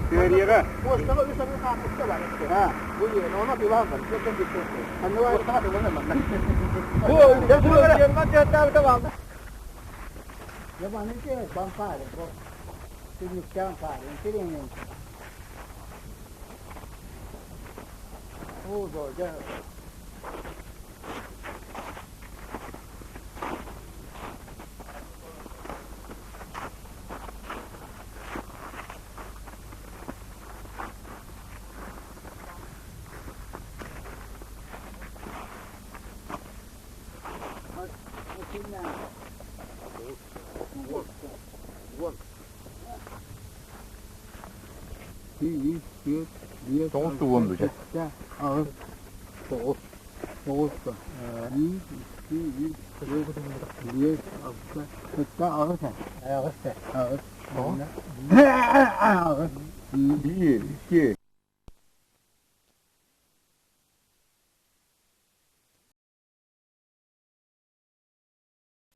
Теорияға. Буостаҕа үс аны хааппыкка бар. Бу диэн, оны атыылаан бар. Түөртэн бииртэн. Буостаҕа атыыланар манна. Бу Герман театралыта баалда. Тоҕус тугун дуча. Тоҕус. Тоҕус биир, икки, үс, түөрт, биэс, алта, сэттэ, аҕыс аҕыс аҕыс Биир, икки.